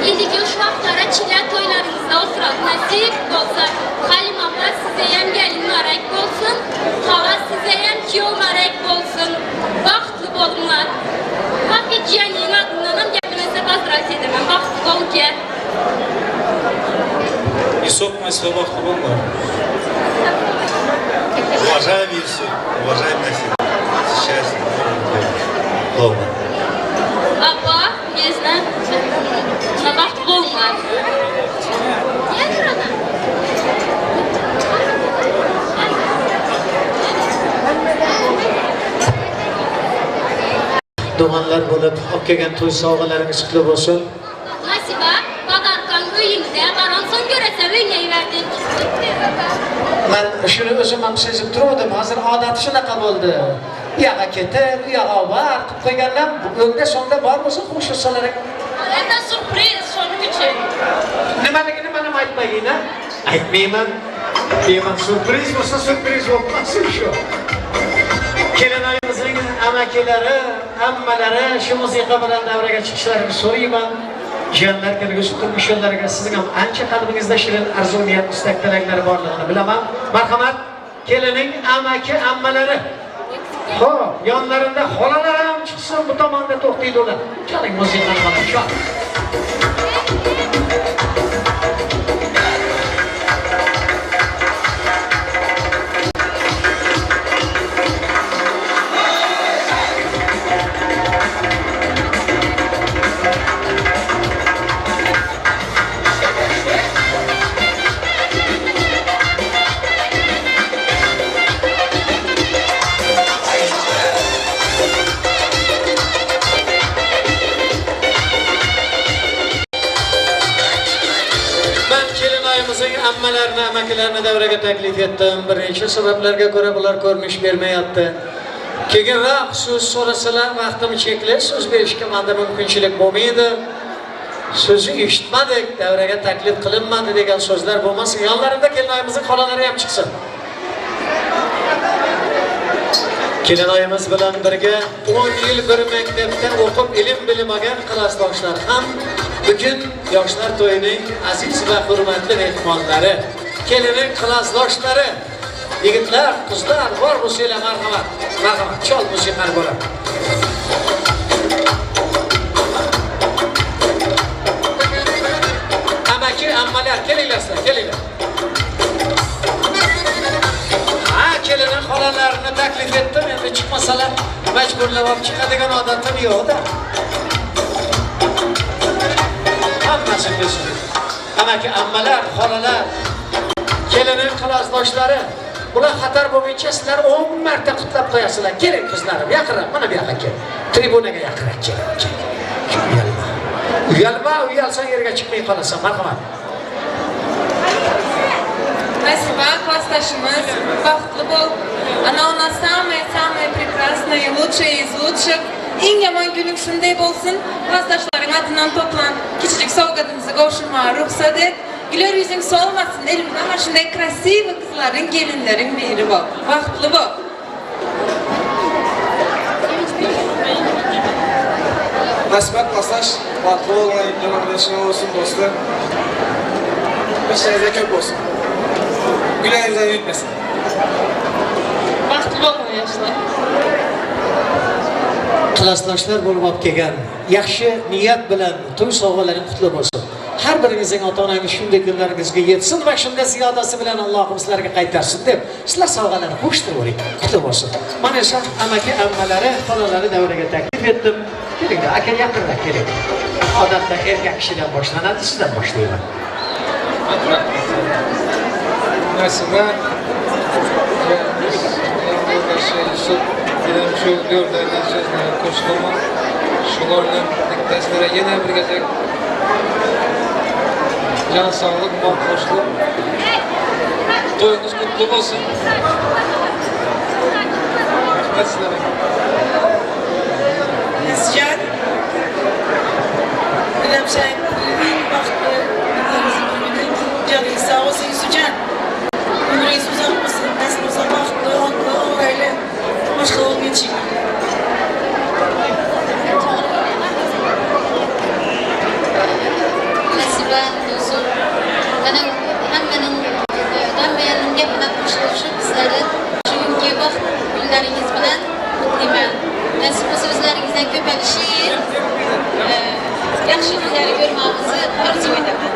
Indiki shu vaqtlara chilla to'ylarimizda o'tiradi. Nasib bo'lsa, Halim opa size ham gelin marak bo'lsin, xola size ham kuyov marak bo'lsin. Baxtli bo'linglar. Haqiqiy jiyaning adından ham gapimizda поздравить edaman. Baxtli bo'l aka. Yusuf, Nasiba baxtli bo'linglar. Уважаемый Юсуп, уважаемый Насиба, счастья, дома. Apa, yezna, baxtli bo'linglar. Do'g'onlar bo'lib olib kelgan to'y sovg'alaringiz qutlug' bo'lsin. Nasiba, padarkan uyingda baronson ko'rasan o'ynayverdik. Men shuni o'zim ham sezib turdim. Hozir odat shunaqa bo'ldi. U yoqqa ketib, u yoqqa bor qilib qo'yganlar, o'ngda so'ngda bor bo'lsa qo'shilsalar. Это сюрприз, shuning uchun. Nimaligini men ham aytmayin, ha? Aytmayman. Deyman, syurpriz bo'lsa syurpriz bo'lib qolsin shu. Kelinoyimizning amakilari, ammalari shu musiqa bilan davraga chiqishlarini so'rayman. Jiyanlar kelgusi turmush yo'llariga sizning ham ancha qalbingizda shirin orzu niyat, istak tilaklar borligini bilaman. Marhamat, kelining amaki, ammalari. Xo'p, yonlarida xolalar ham chiqsin, bu tomonda to'xtaydi ular. Chaling musiqani xola, chal. Ammalarini, amakilarini davraga taklif etdim. Bir necha sabablarga ko'ra bular ko'rinish bermayapti. Keyinroq so'z so'rasalar, vaqtim chekli, so'z berishga menda mumkinchilik bo'lmaydi. So'zni eshitmadik, davraga taklif qilinmadi degan so'zlar bo'lmasin. Yonlarida kelinoyimizning xolalari ham chiqsin. Kelinoyimiz bilan birga 10 yil bir maktabda o'qib ilm bilim olgan klassdoshlar ham bugun yoshlar to'yining aziz va hurmatli mehmonlari, kelining klassdoshlari. Yigitlar, qizlar, bor bo'lsanglar marhamat. Marhamat, chol musiqani bolam. Amaki, ammalar, kelinglar sizlar, kelinglar. Ha, kelinin xolalarini taklif etdim, endi chiqmasalar majburlab olib chiqadigan odatim yo'q-da. Hammasi kelsin. Amaki, ammalar, xolalar, kelinin klassdoshlari, bular xatar bo'lguncha sizlar 10 marta qutlab qo'yasizlar. Keling qizlarim, yaqinroq, mana bu yoqqa kel. Tribunaga yaqinroq kel. Uyalma. Uyalma, uyalsang yerga chiqmay qolasan. Marhamat. Nasiba, klassdoshimiz, baxtli bo'l. Она у нас самая-самая прекрасная, лучшая из лучших. Eng yomon kuning shunday bo'lsin. Klassdoshlaring adından to'plan kichik sovg'atimizni qo'shirma ruxsat et. Güler yüzün solmasın. Elimde ama shunday красивый qizlaring, gelinlerin biri bo'l. Baxtli bo'l. Nasiba klassdaş, baxtli olun, yoldaşın olsun dostlar. İşlerinize köp olsun. Güler yüzden yürütmesin. Baxtli bo'lin yoshlar. Klassdoshlar bo'lib olib kelgan yaxshi niyat bilan to'y sovg'alaring qutli bo'lsin. Har biringizning ota-onangiz shunday kunlaringizga yetsin va shunda ziyodasi bilan Allohim sizlarga qaytarsin deb sizlar sovg'alarni qo'shtiravering. Qutli bo'lsin. Mana esa amaki, ammalari, xolalari davraga taklif etdim. Kelinglar, aka yaqinroq keling. Odatda erkak kishidan boshlanadi, sizdan boshlayman. Nasiba, Yusuf, dedim shu go'rdagi so'zlarga qo'shilaman. Shular bilan bittasizlarga yana bir gezak can sağlık, mal hoşluk. To'yingiz kutlu bo'lsin. Rahmat sizlarga. Nescan, Gülümsen, eng baxtli kunlarimizning bir kuni. Caningiz sog' bo'lsin, Yusufjon. Umringiz uzoq bo'lsin, nasib bo'lsa baxtli, ongli, obro'li, boshqa bo'lib ketishing. Nasiba, Yusuf, mana hammaning hammaning gapini qo'shilishib sizlarni shu baxt kunlaringiz bilan qutlayman. Nasib bo'lsa o'zlaringizdan ko'payishib, yaxshi kunlarni ko'rmamizni orzu etaman.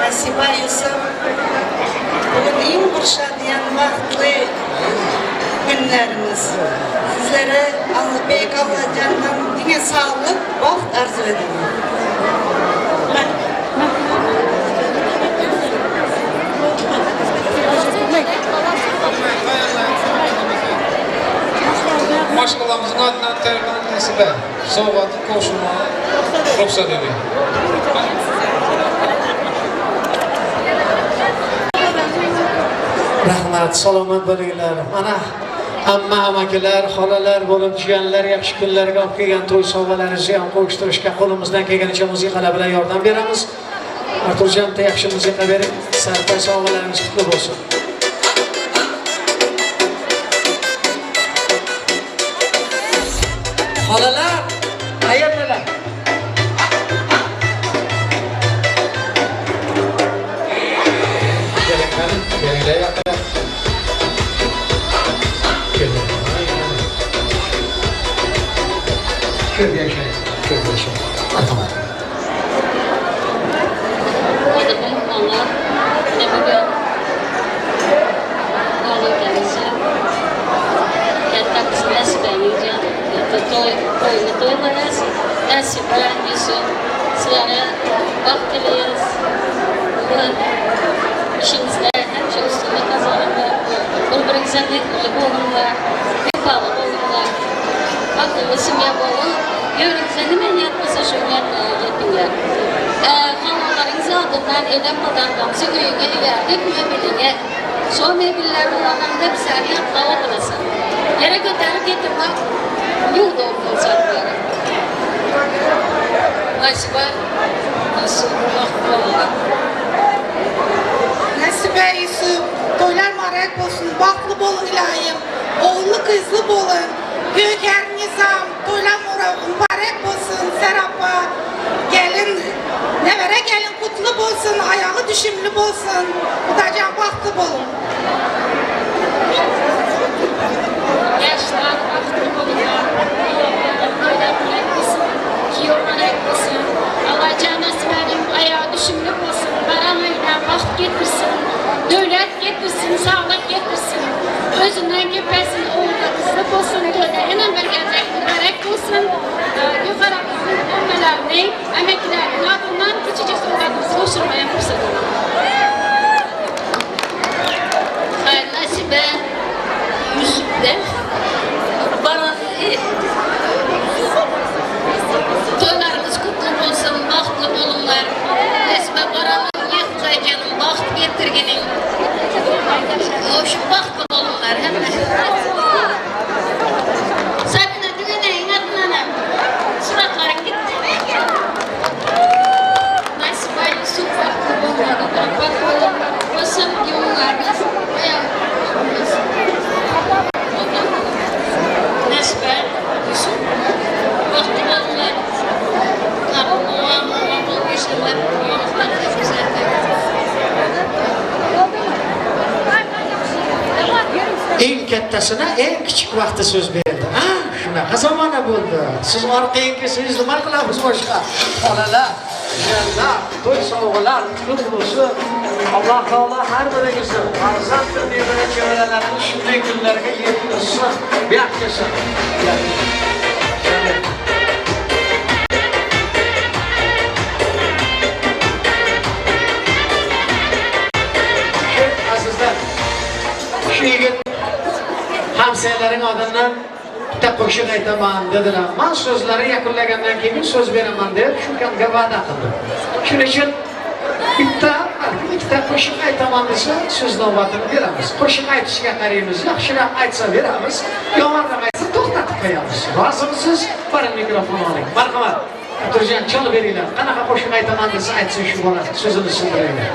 Nasiba, Yusuf, bugun eng bir şadiyan baxtli günlerimiz. Sizlere Allah Büyük Allah candan yine sağlık, baxt arzu ederim. Maşqalamızın adından tərəfdən Nəsibə sovqatı qoşulmağa ruxsat edin. Rahmat, salomat bo'linglar. Mana hamma amakilar, xolalar bo'lib jiyanlar yaxshi kunlarga olib kelgan to'y sovg'alaringizni ham qo'shtirishga qo'limizdan kelganicha musiqalar bilan yordam beramiz. Arturjon, bitta yaxshi musiqa bering. Sarpay sovg'alarimiz qutli bo'lsin. Xolalar, qayerdalar? Keling, qani, kelinglar yaqinroq. Keling. Ko'p yashang, ko'p yashang. Marhamat. Qadrli mehmonlar, mana bugun o'g'lim kelisi, katta qiz Nasibaning to'yini to'ylaymiz. Nasiba, Yusuf, sizlarga baxt tilaymiz. İşingizda hamisha ustunlik qozoninglar, bir-biringizga mehrli bo'linglar, vefoli bo'linglar. Baxtli семья bo'lib, yuragingizda nima niyat bo'lsa shu niyatlarga yetinglar. Xonadonlaringiz oldindan edam podarkamızı uyiga egardik mebeliga. Shu mebellarni olganda bizlarni yoqlab o'tirasan. Yere ko'tarib getirmak неудобно o'shatları. Nasiba, Yusuf, baxtli bo'linglar. Nasiba, Yusuf, to'ylar muborak bo'lsin, baxtli bo'ling ilohim. Oğullu qızlı bolun. Gövher, Nizam, toylar mübarek olsun. Serapa, gelin, nevere gelin kutlu olsun. Ayağı düşümlü olsun. Xudacan bahtlı bolun. Yaşlar baxtlı olurlar. Toylar mübarek olsun. Kiyovlar olsun. Allah Nasibe'nin ayağı düşümlü olsun. Baran öyle baxt getirsin. Dövlət getirsin, sağlık getirsin. Özünden köpesin, oğulda kızlı olsun. Toylar yine bir gelecek mübarek olsun. Yukarı kızın emmelerini, emeklilerinin adından küçücük sovgatımızı koşurmaya fırsat olun. Nasibe, Yusuf'da bana toylarımız kutlu olsun, bahtlı olunlar. Nasibe Baran'ın yıkaycanın baht getirginin. Hoş bahtlı olunlar hemen. Sabine düğüne inadına suratların gitti. Nasibe Yusuf bahtlı olunlar, bahtlı olunlar. Olsun, yollarınız bayağı olsun. Nasibe Yusuf bahtlı olunlar. Oğlan, oğlan bol geçirler. Eng kattasina eng kichik vaqtda so'z berdi. Ha, shunaqa zamona bo'ldi. Siz orqaga kelsangiz nima qilamiz boshqa? Xolalar, jiyanlar, to'y sovg'alar qutlug' bo'lsin. Alloh taolo har biringizni farzand va nevara chevaralarini shunday kunlarga yetkazsin, baxt bersin. Azizlar, shu yigit hamsayalaring oldindan bitta qo'shiq aytaman dedilar. Men so'zlari yakunlagandan keyin so'z beraman deb shu kamga va'da qildim. Shuning uchun bitta, balki ikkita qo'shiq aytaman desa so'z navbatini beramiz. Qo'shiq aytishga qaraymiz, yaxshiroq aytsa beramiz, yomonroq aytsa to'xtatib qo'yamiz. Rozimisiz? Bari mikrofon oling. Marhamat. Turjan chalib beringlar. Qanaqa qo'shiq aytaman desa aytsin shu bola, so'zini sindiraylik.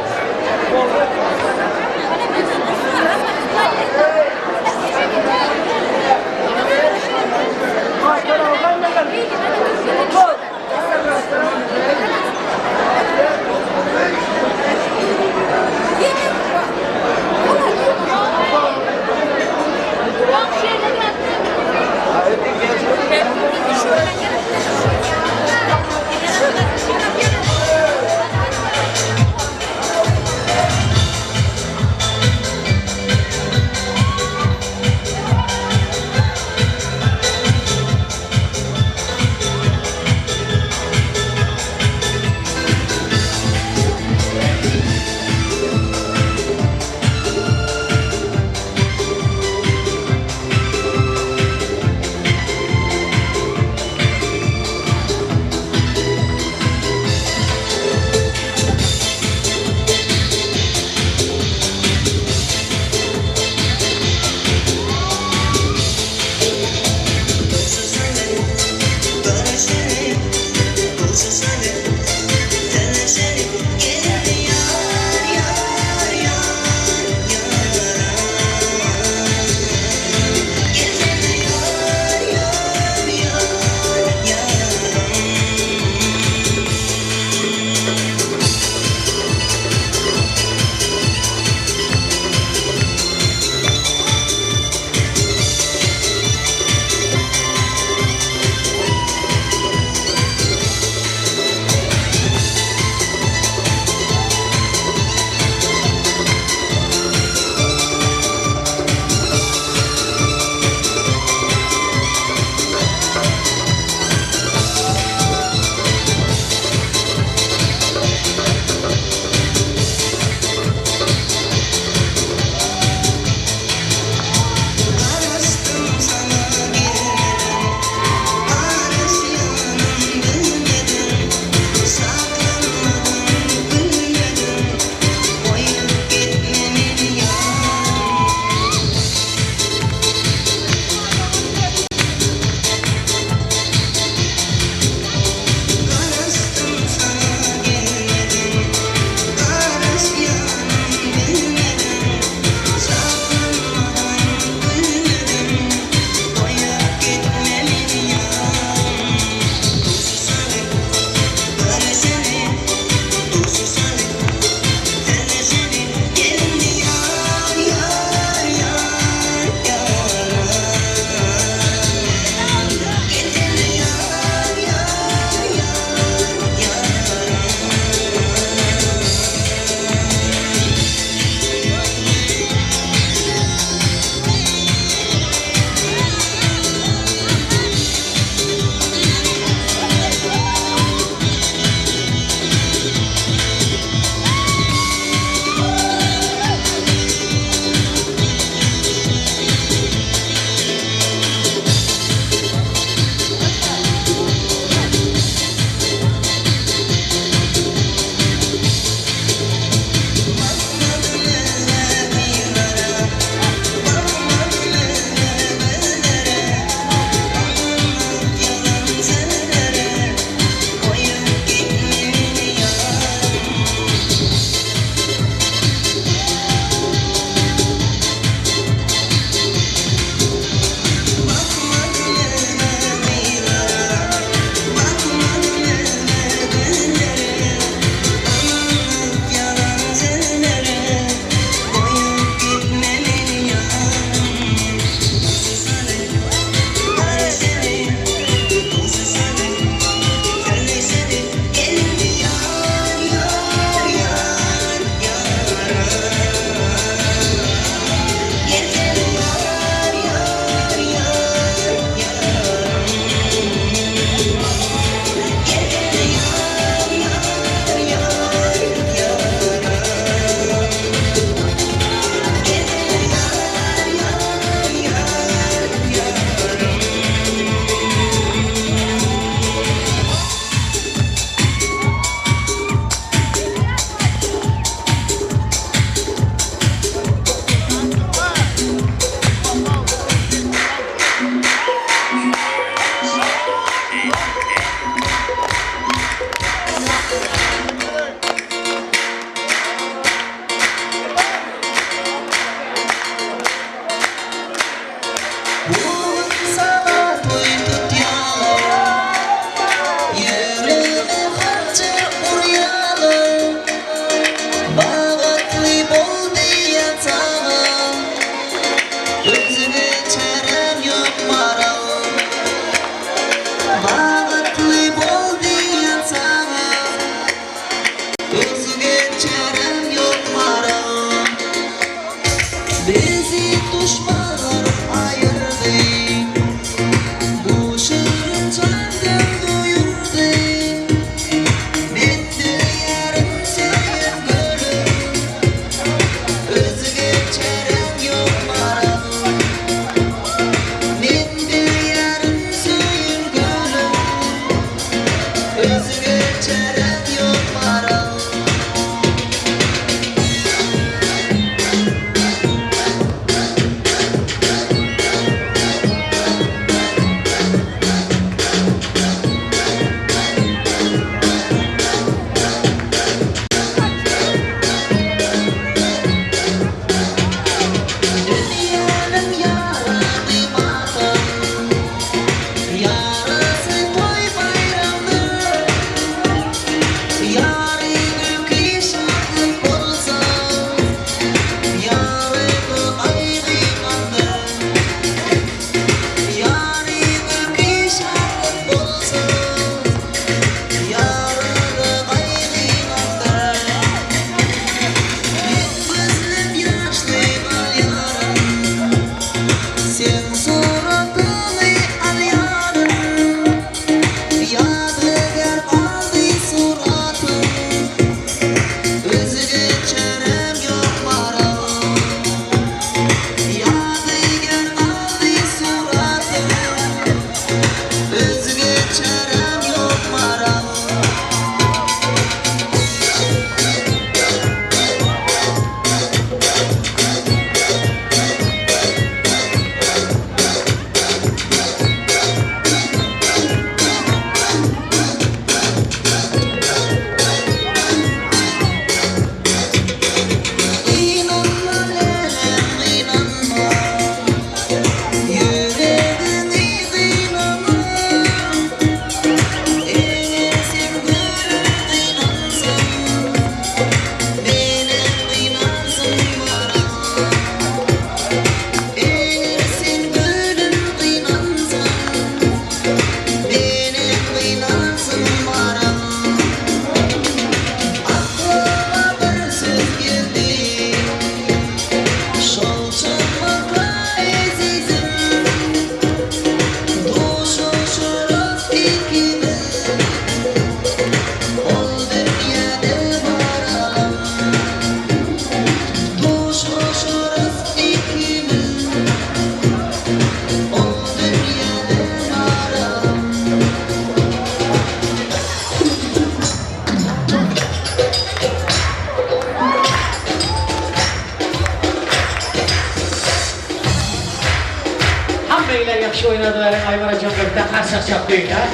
Yaxshi o'ynadilaring, Ayvarajon bitta qarsak chapdinglar.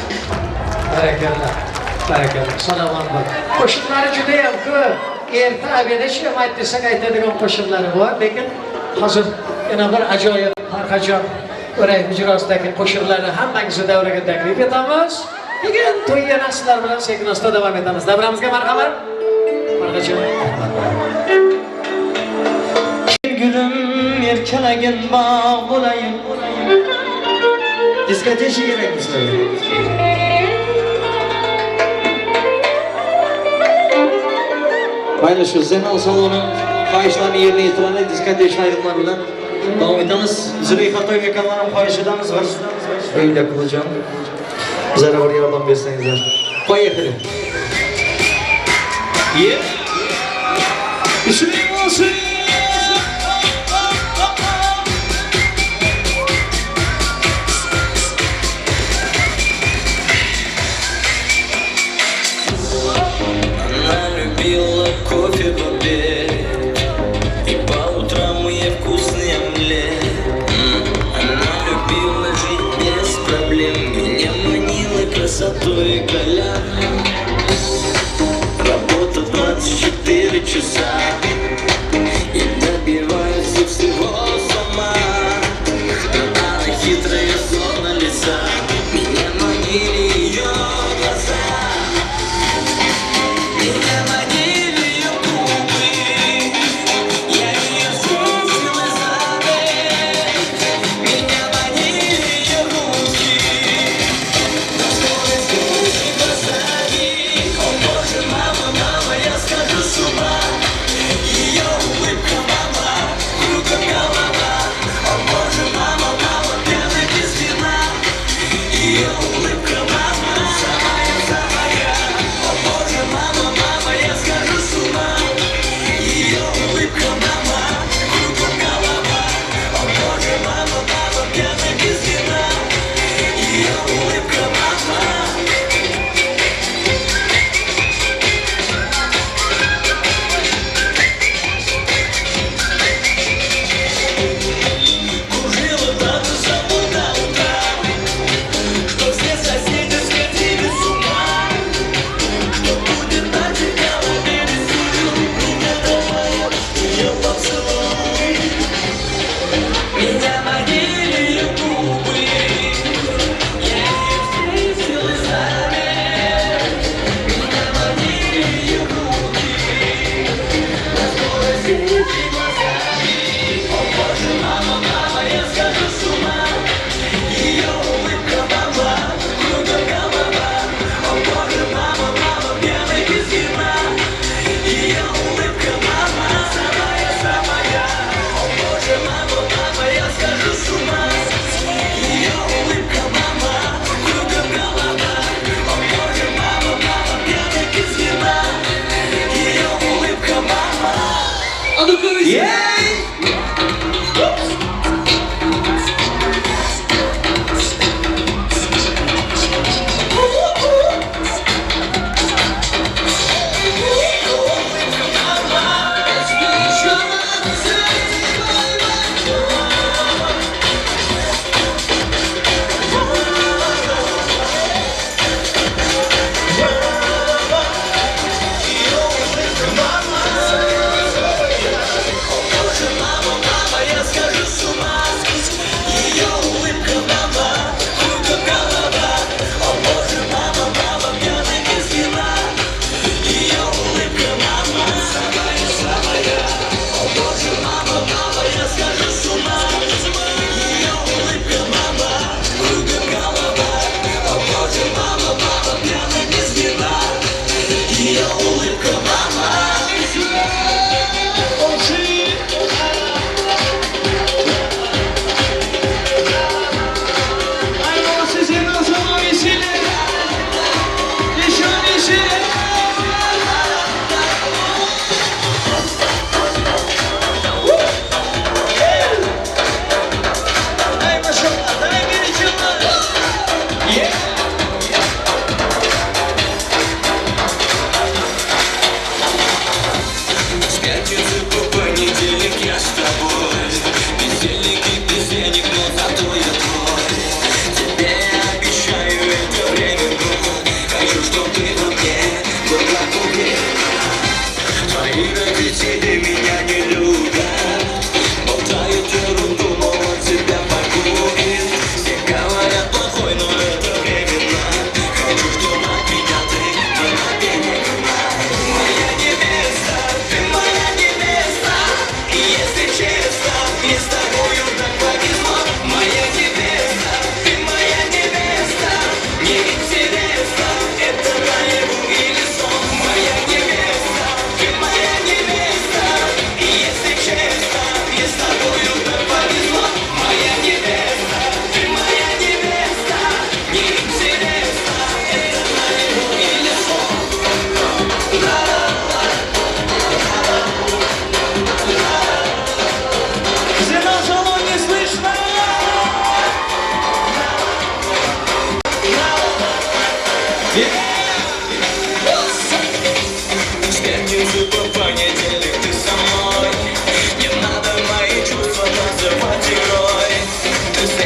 Barakalla. Barakalla. Salomon bo'l. Qo'shiqlari juda ham ko'p. Erta obeda shu ham ayt desak aytadigan qo'shiqlari bor, lekin hozir yana bir ajoyib Farhajon O'rayev ijrosidagi qo'shiqlarni hammangizni davraga taklif etamiz. Keyin to'y yana sizlar bilan sekin asta davom etamiz. Davramizga marhamat. Farhajon. Gülüm erkalagin bog' bo'layin. Diskoteşi kerakmi sizlarga? Mayli, shu Zenon saloni xohishlarini yerine yetiradi. Diskoteka aydınlar bilan davom etamiz. Zuleyxa Toybekovnaning xohishidamiz. Uyda qilacağım. Bizlarga bir yordam bersangizlar. Поехали. Yeah. Süleyman. Она любила кофе в обед, и по утрам ей вкусный омлет. Она любила жить без проблем, меня манила красотой Колян. Работа 24 часа,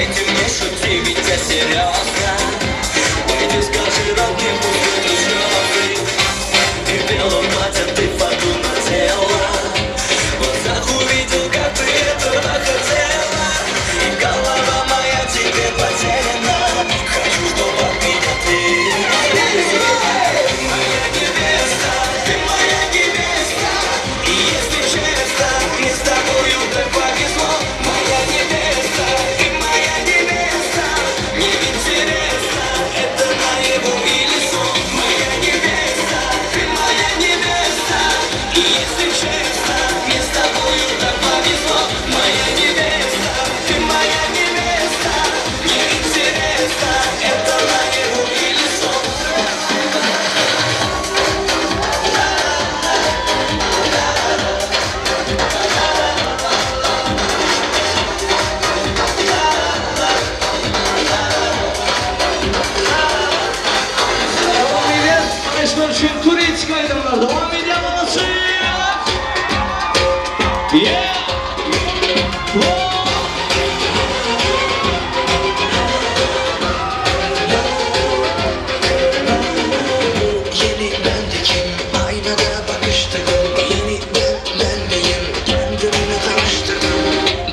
Говорите мне, шути, ведь я серьезно. Пойди скажи родным, пусть вытрут слезы. И в белом платье ты фату надела. В глазах увидел, как ты этого хотела. И голова моя тебе потеряна. Хочу, чтобы от меня ты. Ты моя невеста, ты моя невеста. И если честно, мне с тобою так повезло. Моя невеста, ты моя невеста. Мне интересно, это наяву или сон. Моя невеста, ты моя невеста. И если честно, мне с тобою так повезло. Моя невеста, ты моя невеста. Мне интересно, это наяву или сон. Davom edýär. Mana şu turistik aýdymlar davam edýär manasy. Yeah! Whoa! Yeni bendekim, aynada bakıştırdım. Yeni ben bendeyim, kendimle tanıştırdım.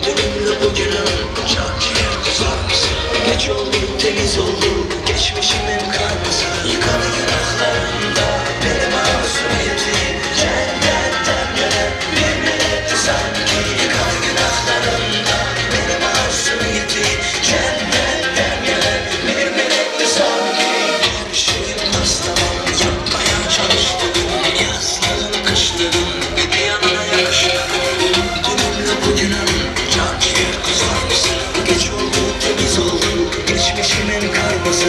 Dünümle bugünüm, çok yer kızarması. Geç oldu, temiz oldu, geçmişimin karması. Yıkadı günahlarımda, benim arzum yetti. Cennetten gelen bir melekti sanki. Yıkadı günahlarımda, benim arzum yetti. Cennetten gelen bir melekti sanki. Her şeyim taslamam, yapmaya çalıştım. Yazlığım, kışlığım, bir yanına yakıştım. Dünümle bugünüm, can ciğer kızarması. Geç oldu, temiz oldu, geçmişimin karması.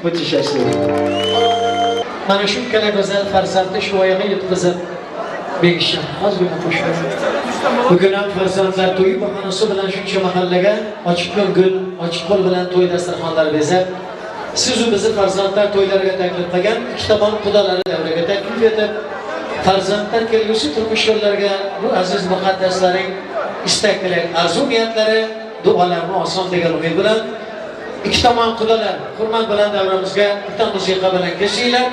Будьте счастливы. Mana shu ikkala go'zal farzandni shu oyog'i yetkazib berishim ozgina qo'shib. Bugun ham farzandlar to'yi bahonasi bilan shuncha mahallaga ochiq ko'ngil, ochiq qo'l bilan to'y dasturxonlari bezab, siz u bizni farzandlar to'ylariga taklif qilgan ikki tomon qudalari davraga taklif etib, farzandlar kelgusi turmush yo'llariga bu aziz muqaddaslaring istak tilak, arzu niyatlari, duolarini oson degan umid bilan ikki tomon qudalar hurmat bilan davramizga bitta musiqa bilan kelishinglar.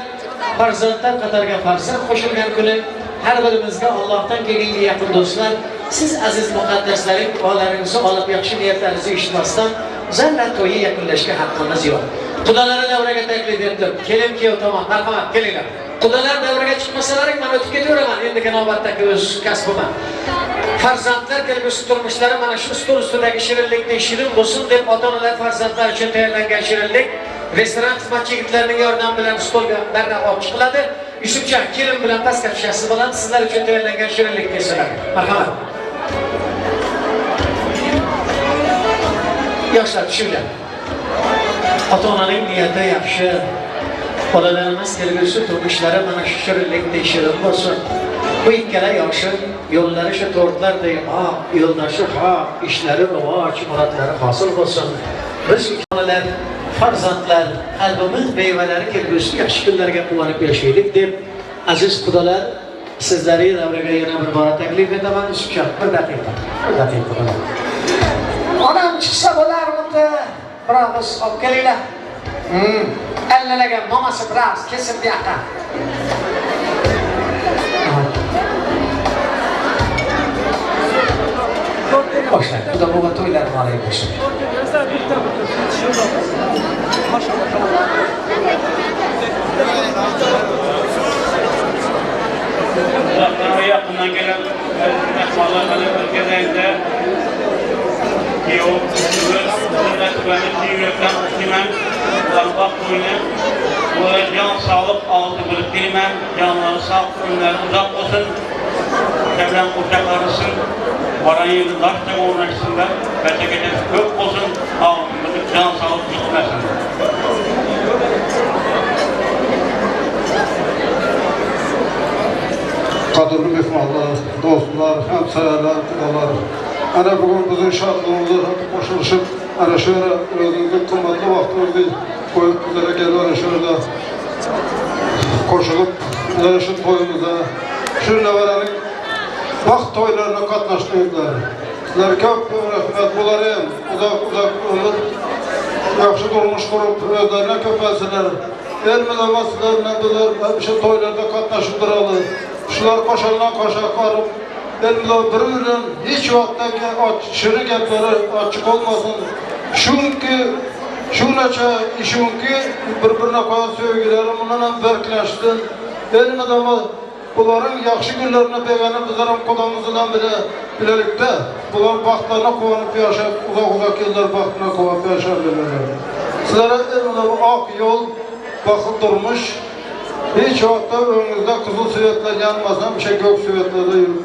Farzandlar qatoriga farzand qo'shilgan kuni har birimizga Allohdan keyingi yaqin do'stlar, siz aziz muqaddaslaring duolaringizni olib yaxshi niyatlaringizni eshitmasdan zarra to'yi yakunlashga haqqimiz yo'q. Qudalarni davraga taklif etdim. Kelin kuyov tomon, marhamat, kelinglar. Qudalar davraga chiqmasalaring men o'tib ketaveraman. Endigi navbatdagi o'z kasbim. Farzandlar kelgusi turmushlari mana shu stol ustidagi shirinlikning shirin bo'lsin deb ota-onalar farzandlar uchun tayyorlangan shirinlik restoran xizmatchi yigitlarining yordami bilan stolga barra olib chiqiladi. Yusufjon kelin bilan pastga tushasiz bilan sizlar uchun tayyorlangan shirinlik kelsinlar. Marhamat. Yoshlar tushinglar. Ota-onaning niyati yaxshi. Bolalarimiz kelgusi turmushlari mana shu shirinlikdek shirin bo'lsin. Bu ikkala yoshi yo'llari shu tortlarday oq, yo'ldoshi haq, ishlari rivoj, murodlari hosil bo'lsin. Biz onalar, farzandlar, qalbimiz mevalari kelgusi yaxshi kunlarga quvonib yashaylik deb aziz xudolar sizlarni davraga yana bir bora taklif etaman. Yusufjon, bir daqiqa, bir daqiqa bo'ladi. Onam chiqsa bo'larmidi? Biroz olib kelinglar. Allalagan mamasi biroz kelsin bu yoqqa. Boshlar, Xudo buva to'ylar muborak bo'lsin. Uzaktan ve yakından gelen mehmanlar ülkelerinde kuyov, nasibəni yürekten kutlayman. Bak toyunu, bunlara can sağlık altı bılık dilimem, canları sağ, ömürleri uzak olsun, çevren kuşaklarısın, varan yerini taşla uğraşsınlar, bereketi kök olsun, altı bılık can sağlık gitmesin. Qadrli mehmonlar, dostlar, hamsayalar, qudalar. Ana bugun bizning şadlığımıza qo'shilishib, ana shu yerda o'zingizni qimmatli vaqtingizni qo'yib bizlarga kelib ana shu yerda qo'shilib, ana shu to'yimizda, shu nevaraning baxt to'ylarına qatnashdingizlar. Sizlarga ko'p rahmat. Bular ham uzoq umr, yaxshi turmush qurib, o'zlarına ko'paysinlar. Elmidama sizlar bilan bizlar shu to'ylarda qatnashib turadi. Shular qo'shilgan qo'sha qarib, elmida biri bilan hech vaqtdagi shirin gaplari ochiq bo'lmasin. Chunki shuncha ishunki bir-birine qo'ygan sevgilari bundan ham berklashsin. Elmidama bularning yaxshi kunlarini bergani bizlar ham qudamiz bilan birlikda bular baxtlarına quvonib yashab, uzoq-uzoq yillar baxtına quvonib yashaydilar. Sizlarga elmidama oq yo'l, baxtli turmush. Hiç vaqtda önünüzde kızıl suvetler yanmasın, bir şey gök suvetlerde yürü.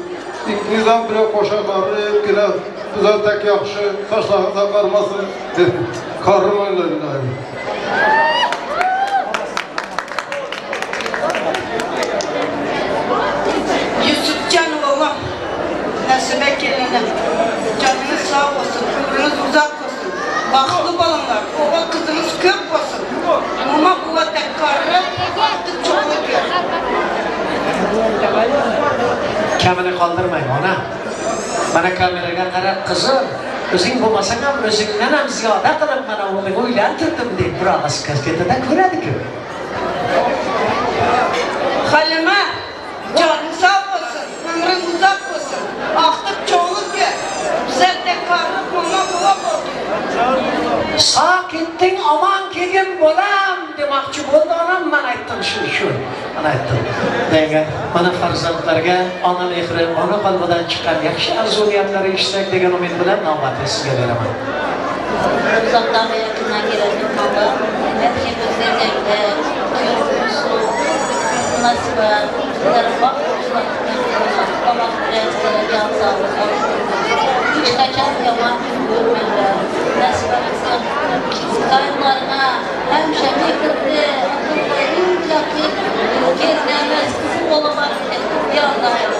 İkinizden bire koşa karı, yine güzel tek yaxşı, saçlarınıza karmasın, karırmayın ilahi. Yusufcan oğlum, Nasibe gelinim, canınız sağ olsun, ömrünüz uzak olsun, baxtlı balonlar, oğul kızınız kök olsun, mama buva tek karı, artık çoğulu gör. Kamini qoldirmang, ona. Mana kameraga qarab, qizim, o'zing bo'lmasang ham o'zingdan ham ziyoda qilib mana o'g'limni uylantirdim deb bir og'iz kassetida ko'radi-ku. Halima, canın sağ olsun, ömrün uzak olsun, artık çoğulu gör. Güzel tek karı, mama buva oldu. Sağ ketding, omon kelgin bolam demoqchi bo'ldi onam, men aytdim shu. Men aytdim. Degan, mana farzandlarga ona mehri, ona qalbidan chiqqan yaxshi orzu niyatlari eshitsak degan umid bilan navbatni sizga beraman. Uzaktan ve yakından gelen mehmonlar, hepsi özellikle kuyruğumuzu, Nasibe, sizlerin baxt olsun, Allah sizlere can sağlık olsun. Hiç kaçan yaman görməklər. Nəsibə qızım, dayılarına həmişə mehirli, akıllı, incəki gelinimiz, kızım olamak yanındayım.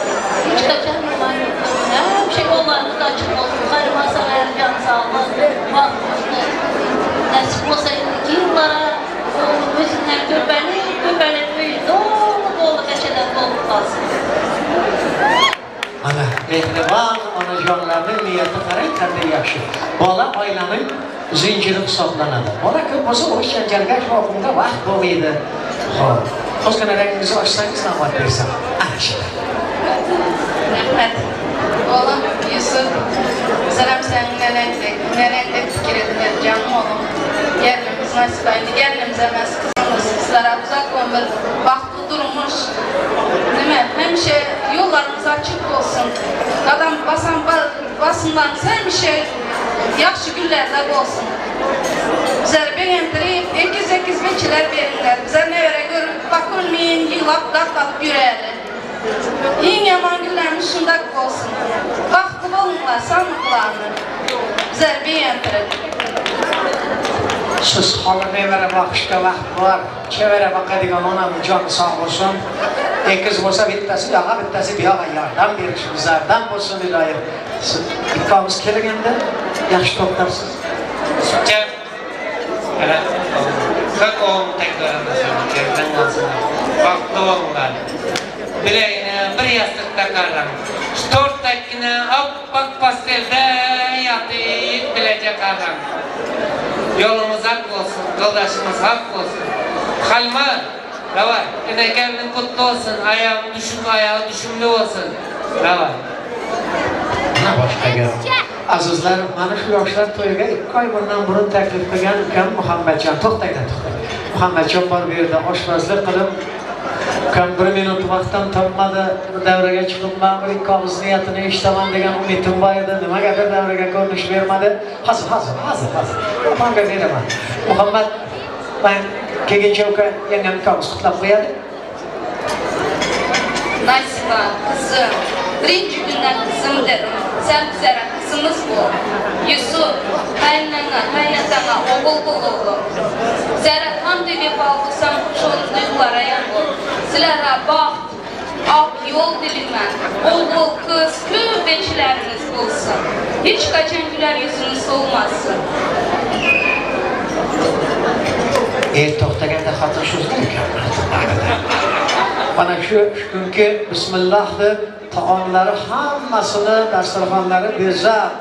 Hiç kaçan yaman yok. Həmişə yollarımız açık olsun. Karıma sana can sağlık, bahtlı. Nasip olsa indiki yıllara oğlum özündən köpəli, köpəli böyük, dolu dolu qəşədən dolu qalsın. Ana mehribon onajonlarning niyati qarang qanday yaxshi. Bola oilaning zinjiri hisoblanadi. Bola ko'p bo'lsa urush janjalga shovqinga vaqt bo'lmaydi. Xo'p, ozgina rangingizni ochsangiz navbat bersam. Ana shunday. Rahmat. Oğlum Yusuf, selam senin neler fikir edilir canım oğlum. Gelinimiz nasip aydı, gelinimiz emas kızımız, sizlere uzak ömür, baxtlı durmuş. Değil mi? Həmişə yollarımız açık olsun. Qadam basan basınlarımız həmişə yaxşı günlərdə olsun. Bizləri beğendirip, ekiz veçilər verirlər. Bizə nə görə görüb, bakılmayın, yığlap, dağ yürəyəli. Yeni yaman günlərimiz şundaq olsun. Baxtlı olunlar, sandıqlarını. Bizləri beğendirin. Siz xola nevara boqishga vaqt bor. Chevara boqadigan onam joni sog' bo'lsin. Ekiz bo'lsa bittasi yog'a, bittasi buyog'a yordam berish bizlardan bo'lsin iloyim. Siz ikkovimiz kelganda yaxshi to'xtarsiz. Yusufcan, ana, kak oğlum tekrar kerden alsın. Baxtlı olunlar. Bileğine bir yastık takarlar. Şu torttakine appak pastelde yatıp bilecek adam. Yolumuz hak olsun, yoldaşımız hak olsun. Halma, davay, enekenin kutlu olsun, ayağım düşümlü, ayağı düşümlü olsun. Davay. Mana boshqa gap. Azizlar, mana shu yoshlar to'yiga 2 oy bundan burun taklif qilgan ukam Muhammadjon, to'xtanglar, to'xtang. Muhammadjon bor bu yerda oshpazlik qilib, ukam 1 minut vaqtdan topmadi, davraga chiqib man bir ikki og'iz niyatini eshitaman degan umidim bor edi. Nimagadir davraga ko'rinish bermadi. Hozir, hozir, hozir, hozir. Opamga beraman. Muhammad, man kelguncha uka yangam ikki og'iz qutlab qo'yadi. Nasiba, kızım, birinci günden kızım dedim. Sen bizlere kızımız bul. Yusuf, kaynana, kaynatana, oğul bul oğlum. Bizlere tam da vefalısan, şonu duygulara yan bul. Sizlere baxt, ak yol dilimən, oğul, kız, köp beçileriniz olsun. Hiç kaçan güler yüzünüz olmasın. Er to'xtaganda xotin so'zlar ekan. Mana shu kungi bismillah deb taomlari hammasini dasturxonlari bezab,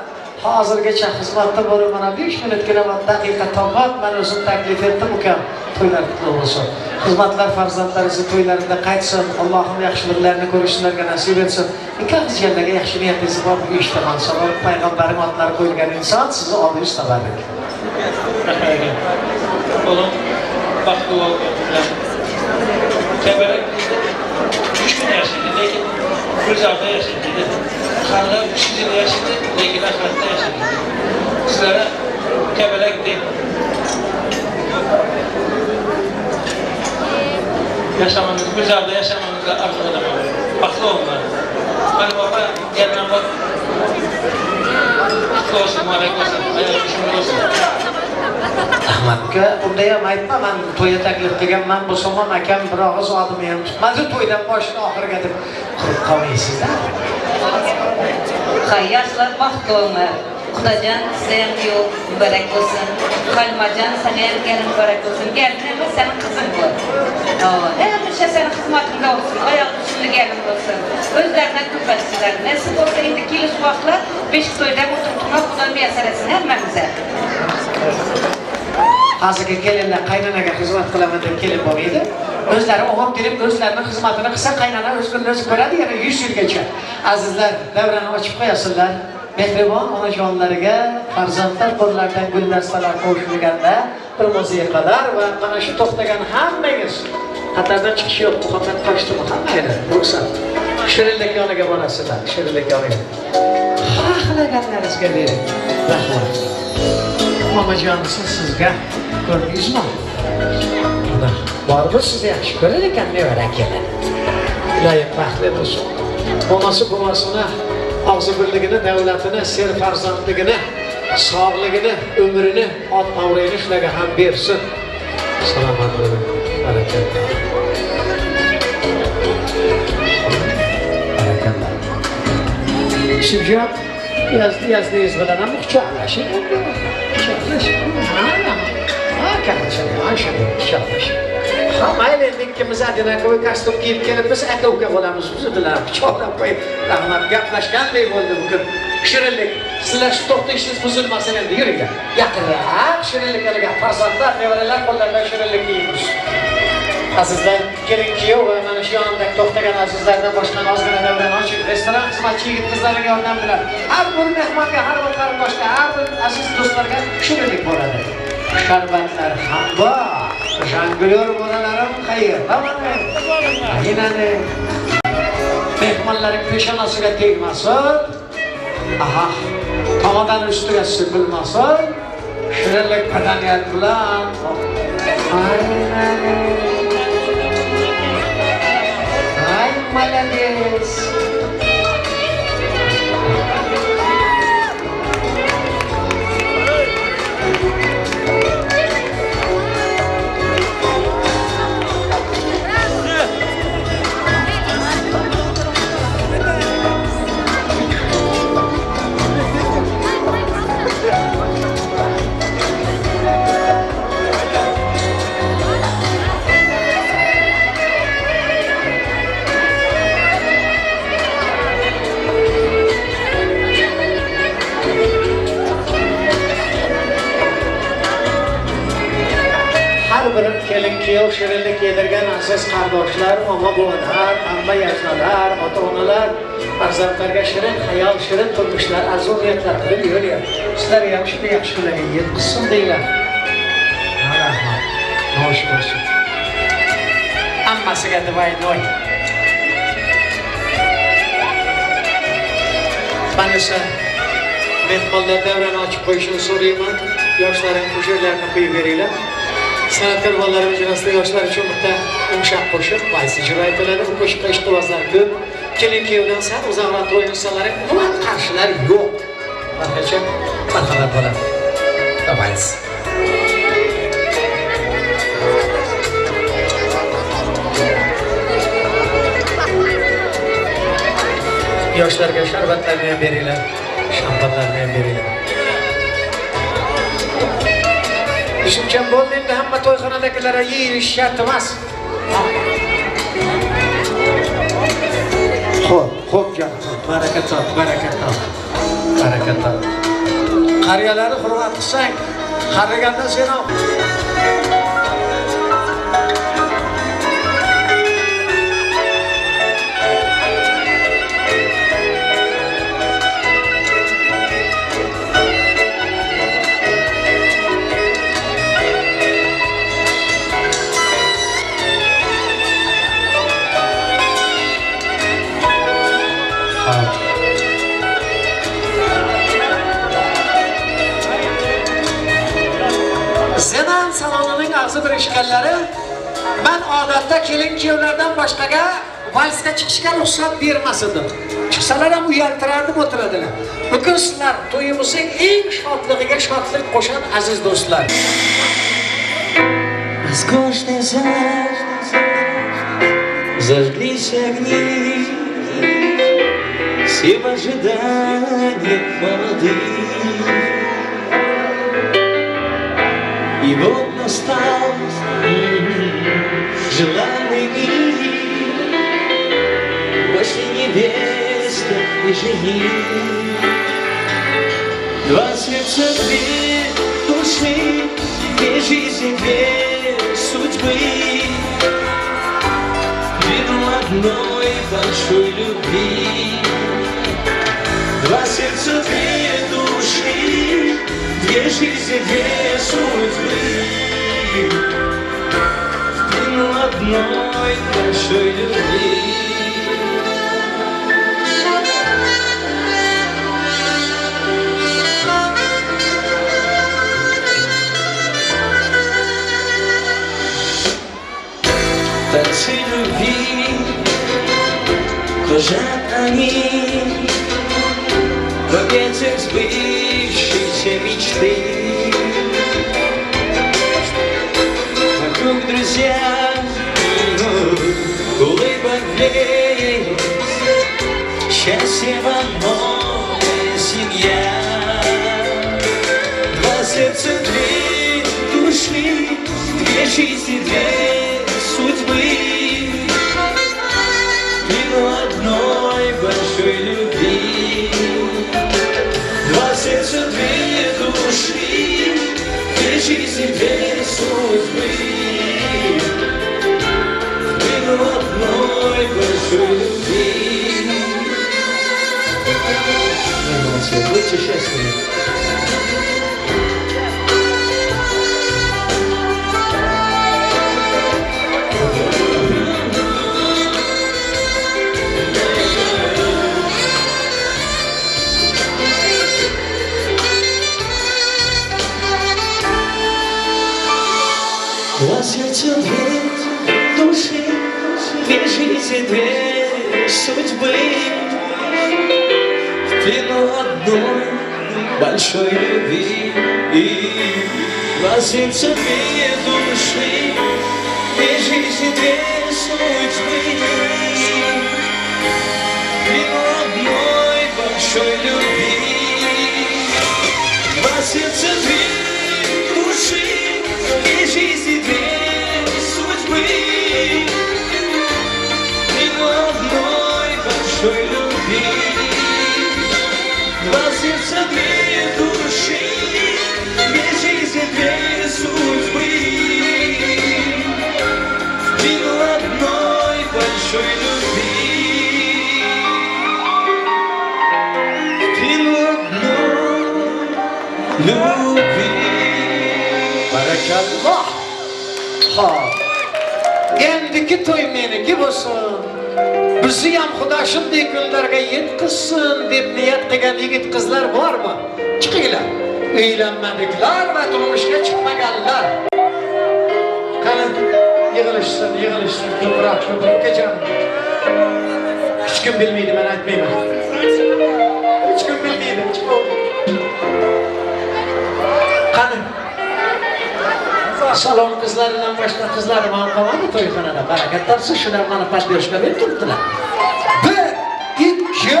hozirgacha xizmatda bo'lib mana 5 minutgina daqiqa topib, man o'zim taklif etdim ukam, to'ylar qutlug' bo'lsin. Xizmatlar farzandlaringizni to'ylarida qaytsin, Allohim yaxshiliklarni ko'rishlarga nasib etsin. Ikki qizlarga yaxshi niyatingiz bor, eshitaman. Sabob payg'ambarim otlari qo'yilgan inson sizni oldingiz tabarruk. Oğlum, baxtlı ol. Kəbərək 3 gün yaşaydı, lekin Gülzarda yaşaydı. Xanlar 3 yıl yaşaydı, lekin axirətdə yaşaydı. Sizlərə Kəbələk deyil. Yaşamanız, Gülzarda yaşamanızı arzu edemem. Baxtlı olunlar. Benim baba, gelmem bak. Kutlu olsun, mübarek olsun, ayağı düşümlü olsun. Rahmat uka, unda ham aytma, man to'yga taklif qilganman, bo'lsam ham akam bir og'iz odimni ham tutmadi, to'ydan boshini oxiriga deb qurib qolmaysizlar. Hay, yaşlar baxtlı olunlar. Xudacan, size ham yo'l mübarek olsun. Halmacan, sana ham gelin mübarek olsun. Gelin ama senin kızın bu. Həmişə sənin xidmətində olsun, ayaq üstünde gelin olsun. Özlərinə köpəsinlər. Nəsib olsa indiki il vaxtlar 5 toyda oturtmaq Xuda müyəssər etsin həmməmizə. Hozirgi kelinlar qaynanaga xizmat qilaman deb kelin bo'lmaydi. O'zlari o'g'il kelib o'zlarining xizmatini qilsa qaynana o'z kunini o'zi ko'radi yana 100 yilgacha. Azizlar, davrani ochib qo'yasizlar. Mehribon onajonlarga farzandlar qo'llaridan guldastalar qo'shilganda bir musiqalar va mana shu to'xtagan hammangiz qatordan chiqish yo'q. Muhammad qochdimi? Hammanglar ruxsat. Shirinlik yoniga borasizlar, shirinlik yoniga. Xohlaganlaringizga bering. Rahmat. Momajonisi sizga ko'rdingizmi? Bormi sizni yaxshi ko'rar ekan nevara kelin. Iloyim baxtli bo'lsin. Momosi buvasini og'zi birligini, davlatini, serfarzandligini Sog'ligini, umrini, ot obro'yini shularga ham bersin. Salomat bo'ling. Barakalla. Barakalla. Shimjon, yazningiz bilan ham quchoqlashing. Quchoqlashing. Ha, ha, quchoqlashing. Ha, mayli endi ikkimiz одинаковый kostyum kiyib kelib biz aka uka bo'lamiz, biz bilan quchoqlab qo'yib, rahmat gaplashgandek bo'ldi bugun. Shirinlik, sizlar shu to'xta ishingiz buzilmasin endi, yuringlar. Yaqinroq shirinliklarga farzandlar, nevaralar qo'llaridan shirinlik yeymiz. Azizlar, kelin kuyov va mana shu yonimdagi to'xtagan azizlardan boshqa ozgina davran ochib, restoran xizmatchi yigit qizlarning yordami bilan har bir mehmonga, har bir qarindoshga, har bir aziz do'stlarga shirinlik bo'ladi. Sharbatlar ham bor. Jonglyor bolalarim qayerda mana? Aynani mehmonlarning peshonasiga tegmasin. Aha, tomadan ustiga sepilmasin. Shirinlik madaniyat bilan. Aynani. Ay, молодец. Kelin kuyov shirinlik yedirgan aziz qardoshlar, momo buvalar, amma yajnalar, ota-onalar farzandlarga shirin hayol, shirin turmushlar, arzu niyatlar qilib yuryapti. Sizlar ham shunday yaxshi kunlarga yetkazsin deylar. Rahmat. Nosh bo'lsin. Hammasiga двойной. Mana esa mehmonlar davrani ochib qo'yishini so'rayman. Yoshlarning qo'shiqlarini qo'yib beringlar. San'atkor bolalarimiz orasida yoshlar uchun bitta yumshoq qo'shiq vals ijro etiladi. Bu qo'shiqqa ishqibozlar ko'p. Kelin kuyovdan sal uzoqroq to'y insonlari umuman qarshilar yo'q. Marhamat, marhamat bo'ladi. Vals. Yoshlarga sharbatlarni ham beringlar, shampanlarni ham beringlar. Yusufjon bo'ldi endi hamma to'yxonadagilarga yeyish shart emas. Xo'p, xo'p jon, baraka top, baraka top. Baraka top. Qariyalarni hurmat qilsang, qarigandan sen ham Zenan salonining og'zi birishganlari, men odatda kelin kuyovlardan boshqaga valsga chiqishga ruxsat bermas edim. Chiqsalar ham uyaltirardim, o'tiradilar. Bugun sizlar to'yimizning eng shodligiga shodlik qo'shan aziz do'stlar. Роскошный сад, зажглись огни, все в ожиданиях молодых. И вот настал желанный миг, вошли невеста и жених. Два сердца, две души, две жизни, две судьбы. Вину одной большой любви. Два сердца, две души, две жизни, две судьбы. В плену одной большой любви. Танцы любви кружат они в объятиях сбывшихся все мечты. Вокруг друзья, улыбок веет, счастье в одной семья. Два сердца, две души, две жизни, две судьбы. В одной большой любви. Два сердца, две души, две жизни, две судьбы. В одной большой любви. Молодцы, будьте счастливы. Два сердца, две души, две жизни, две судьбы. В плену одной большой любви. Два сердца, две души, две жизни, две судьбы. В плену одной большой любви. Два сердца, две души, две жизни, две судьбы. В плену одной большой любви. Два сердца, две души, две жизни, две судьбы. В плену одной большой любви. В плену одной любви. Barakalloh. Xo'p. Endiki to'y meniki bo'lsin. Bizni ham Xudo shunday kunlarga yetkazsin deb niyat qilgan yigit qizlar bormi? Chiqinglar. Uylanmadiklar va turmushga chiqmaganlar. Qani yig'ilishsin, yig'ilishsin, ko'proq, ko'proq ukajon. Hech kim bilmaydi, men aytmayman. Hech kim bilmaydi, chiqib. Qani salon qizlaridan boshqa qizlarim ham qolmadi to'yxonada. Barakat topsin, shular mana podдержка berib turibdilar. 1 2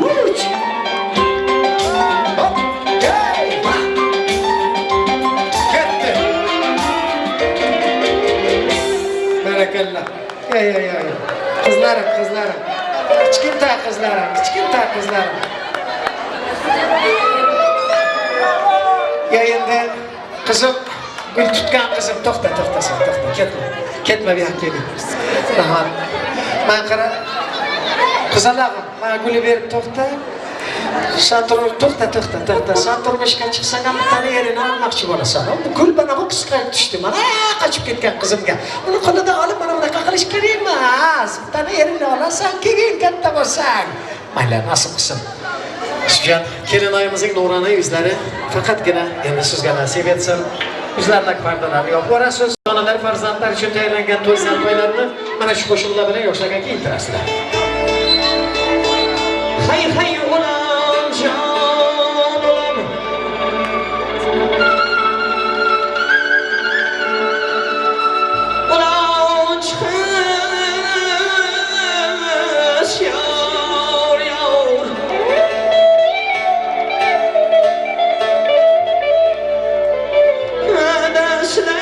3. Hop, hey, ketdi. Barakallah. Ey, ey, ey. Qizlarim, qizlarim. Kichkintoy qizlarim, kichkintoy qizlarim. Ya endi qizim, gul tutgan qizim, to'xta, to'xta, sen to'xta, ketma. Ketma bu yoqqa keling. Rahmat. Men qara, qizalog'im, mana guli berib to'xta. Sen to'xta, to'xta, to'xta. Sen turmushga chiqsang ham bittani erini olmoqchi bo'lasan. Bu gul mana bu qisqarib tushdi. Mana qochib ketgan qizimga. Uni qo'lidan olib mana bunaqa qilish kerak emas. Bittani erini olasan, keyin katta bo'lsang. Mayli, nasib qilsin. Shujan kelinoyimizning nurona yuzlari faqatgina endi sizga nasib etsin. Yuzlaridagi pardalarni yopib yuborasiz. Onalar farzandlar uchun tayyorlangan to'y sarpoylarni mana shu qo'shiqlar bilan yoshlarga kiyintirasizlar. Hay hay ulan jon ulan. Ulan chiqish yor yor. Adashlar.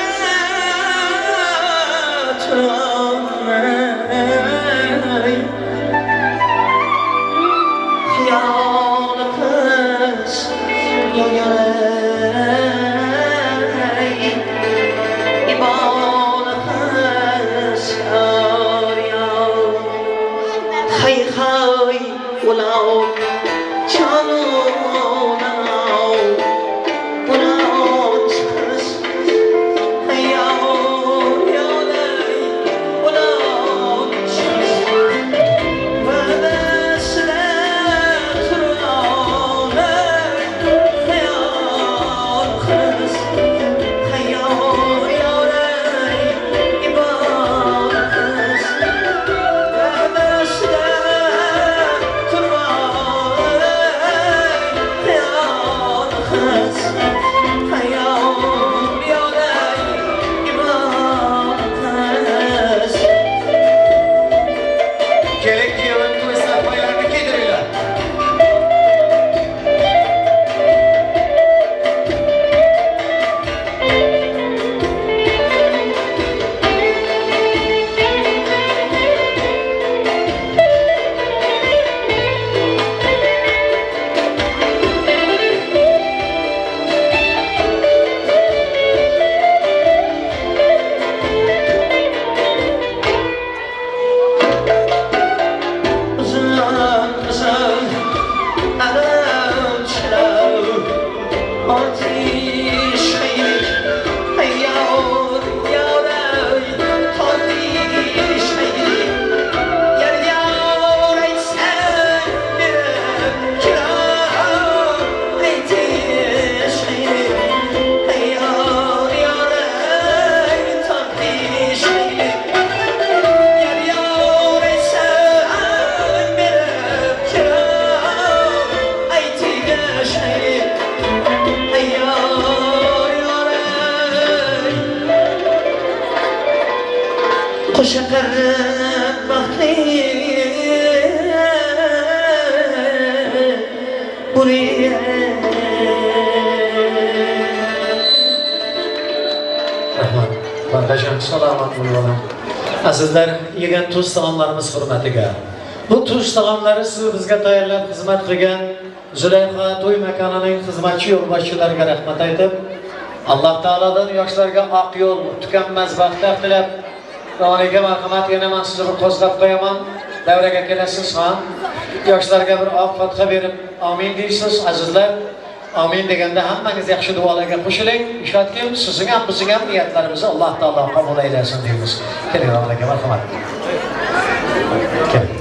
Qo'sha qarib baxtli buraya. Rahmat. Barqachon salomat bo'lib. Azizlar, yegan tuz taomlarimiz hurmatiga. Bu tuz taomlari siz bizga tayyorlab xizmat qilgan Zulayho to'y makonining xizmatchi yo'lboshchilariga rahmat aytib, Alloh taolodan yoshlarga oq yo'l, tukanmas baxt tilab, Ravoniga marhamat, yana men sizni bir qo'zg'ab qo'yaman. Davraga kelasiz, ha? Yoshlarga bir oq fotiha berib, amin deysiz, azizlar. Amin deganda hammangiz yaxshi duolarga qo'shiling. Ishonkim, sizning ham bizning ham niyatlarimizni Alloh taolo qabul aylasin deymiz. Keling, Ravoniga marhamat. Keling.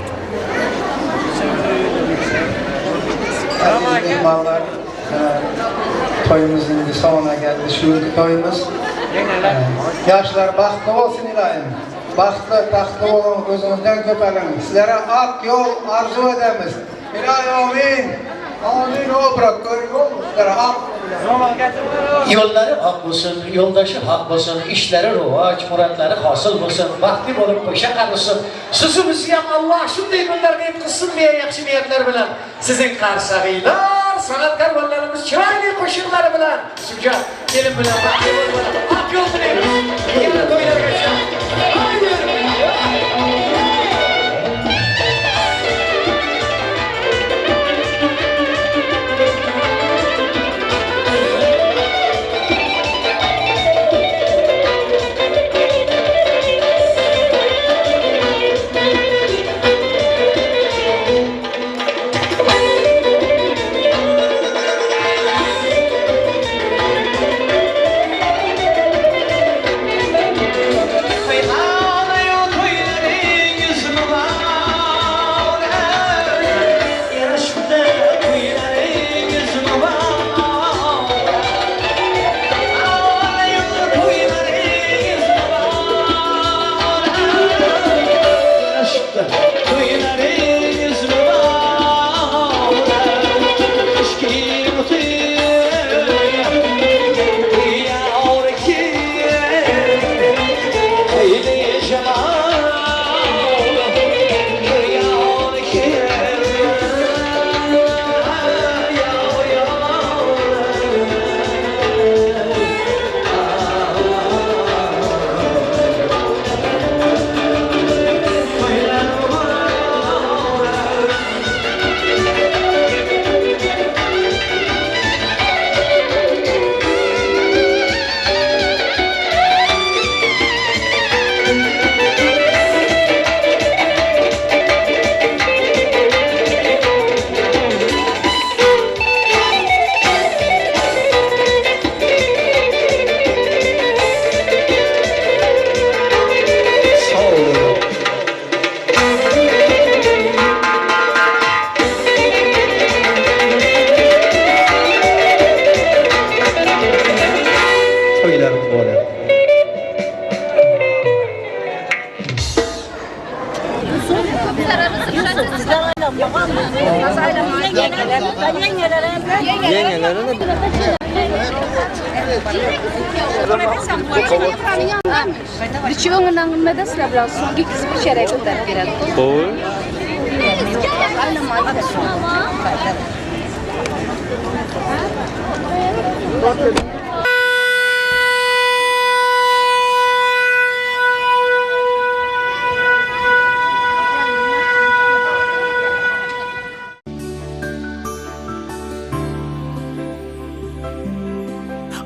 Aziz mehmonlar, to'yimizning sonuna geldi. Şu günkü to'yimiz. Yoshlar baxtli bo'lsin ilohim. Baxtli, taxtli bo'ling, o'zingizdan ko'p oling. Sizlarga oq yo'l orzu etamiz. Ilohi amin. Amin obro ko'ring, sizlarga oq yo'llari oq bo'lsin, yo'ldoshi haq bo'lsin, ishlari rivoj, murodlari hosil bo'lsin, baxtli bo'lib qo'sha qarisin. Sizni bizni ham Alloh shunday kunlarga yetkazsin deya yaxshi niyatlar bilan sizning qarsag'inglar, san'atkor bolalarimiz chiroyli qo'shiqlari bilan Shuja kelin bilan baxtli bo'lib, oq yo'l tilaymiz. Yana to'ylargacha.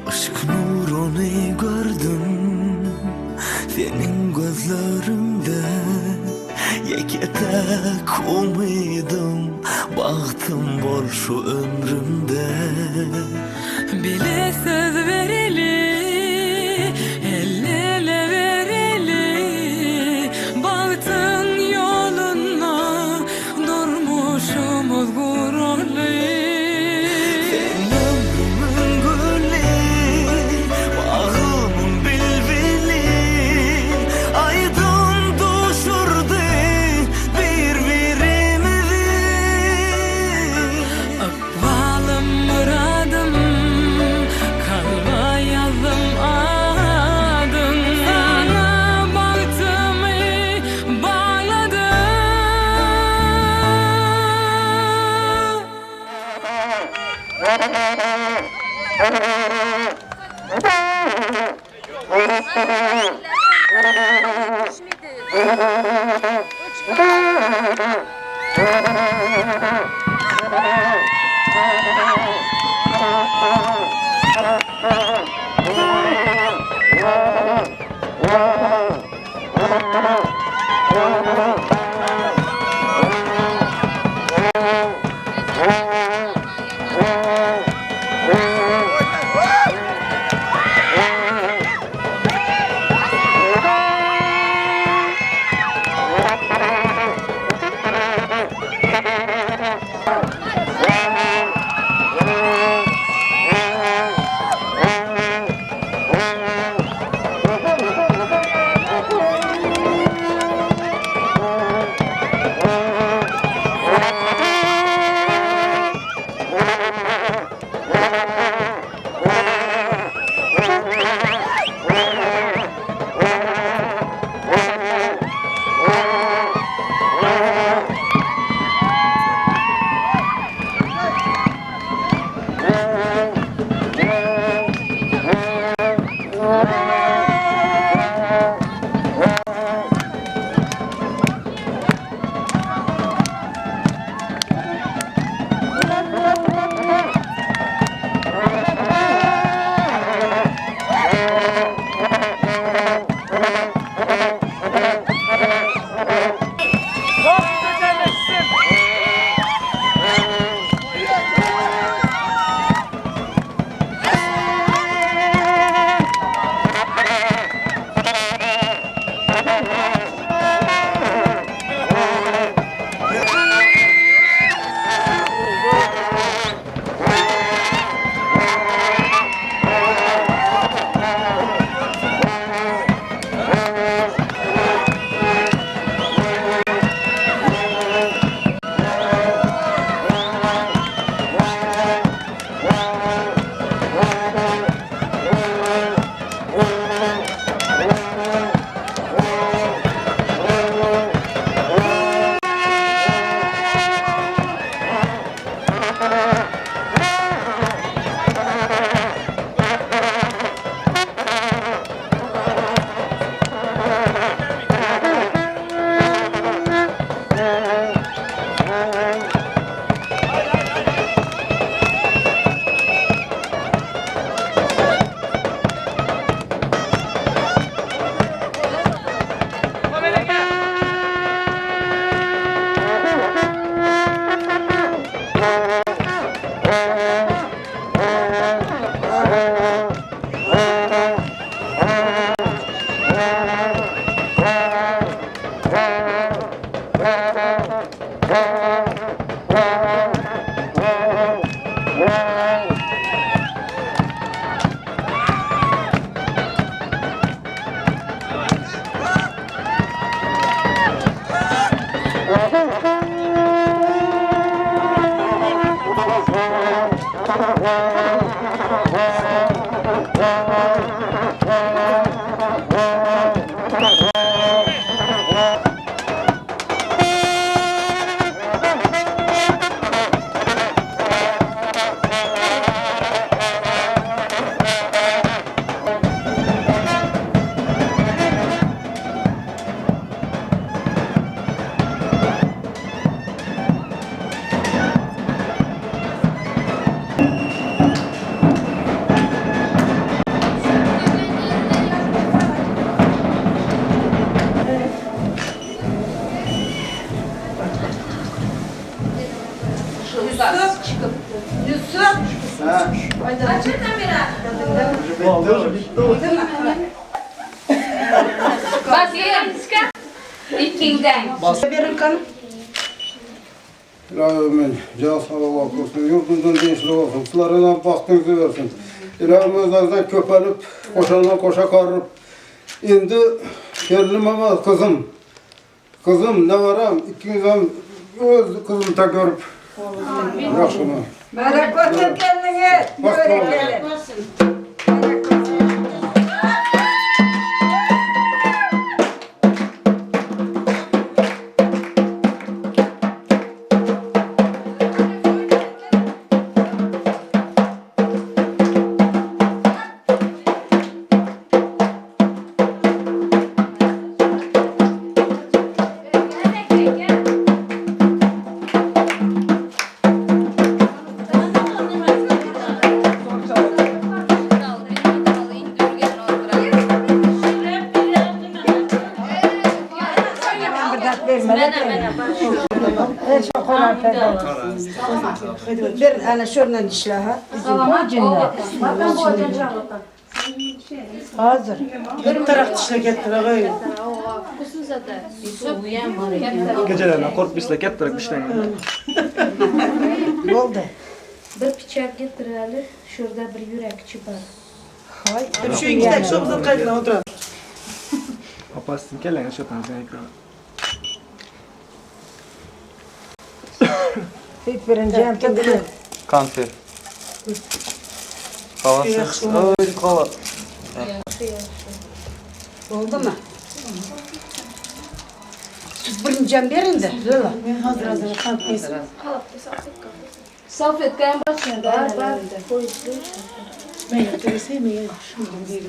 Aşk nurunu gördüm senin gözlerinde, yeketek umidim, bahtım bol şu ömrümde. Bile söz vereli, el ele vereli, bahtın yoluna durmuşumuz gururlu. Sen ömrümün gülü, bağımın bilbili, aydın düşürdü birbirimizi. Akbalım muradım, kalba Ilohim ko'palib, qo'shandan qo'sha qorib, endi kelinim emas, qizim. Qizim, nevaram, ikkingiz ham o'z qizim ta ko'rib. Yaxshimi? Barakot kelganingiz. Barakot bo'lsin. Bir ana şuradan dişle ha. Hazır. Bir taraf dişle kettiler ağay. Gecelerden korkup dişle kettiler dişle. Oldu. Bir bıçak getireli, şurada bir yürekçi var. Hay. Şu iki dakika şu uzat kaydına oturalım. Papasın kellen şotan sen ekran. Hiç birinci hem tadı. Kanser. Kalası. Öyle kala. Oldu mu? Süt birinci verin de. Ben hazır hazır kalkmayız. Salfetka ham bor. Bor, bor. Ben yaptım sevmeyin. Şunu değil.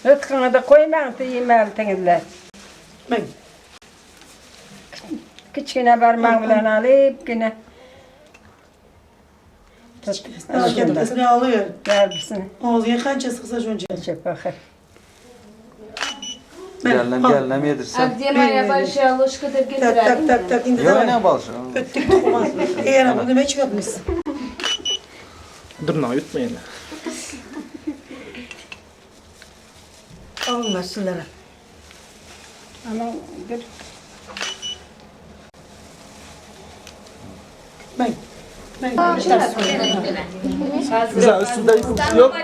Ötküne de koymayın da yemeğe Ben. Kichkina barmoq bilan olib gina. Kattasini alıyor. Garbisini. Ağzına qancha sig'sa shuncha. Chapakha. Gelnem gelnem yedirsen. А где моя большая ложка deb Tak tak tak tak. Indi Yok ne balşı. Öttük to'qimaz. Eğer bunu nima ichmayapmiz? Dırnağı yutmayın. Olmasınlar. Ama bir Ben. Güzel üstünde yok.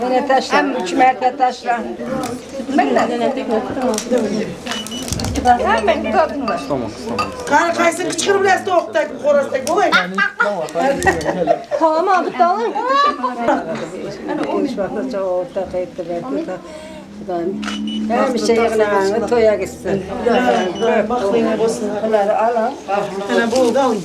Yine taşla, 3 marta taşla. Hemen tadınlar. Tamam tamam. Qani qaysini qichqirib bilasiz tovuqdagi, xo'rozdagi bo'lay. Tamam abi tamam. Hemişe yığınağını toya gitsin. Baxtli bo'lsin. Bunları alın. Ana bo'ldi, oling.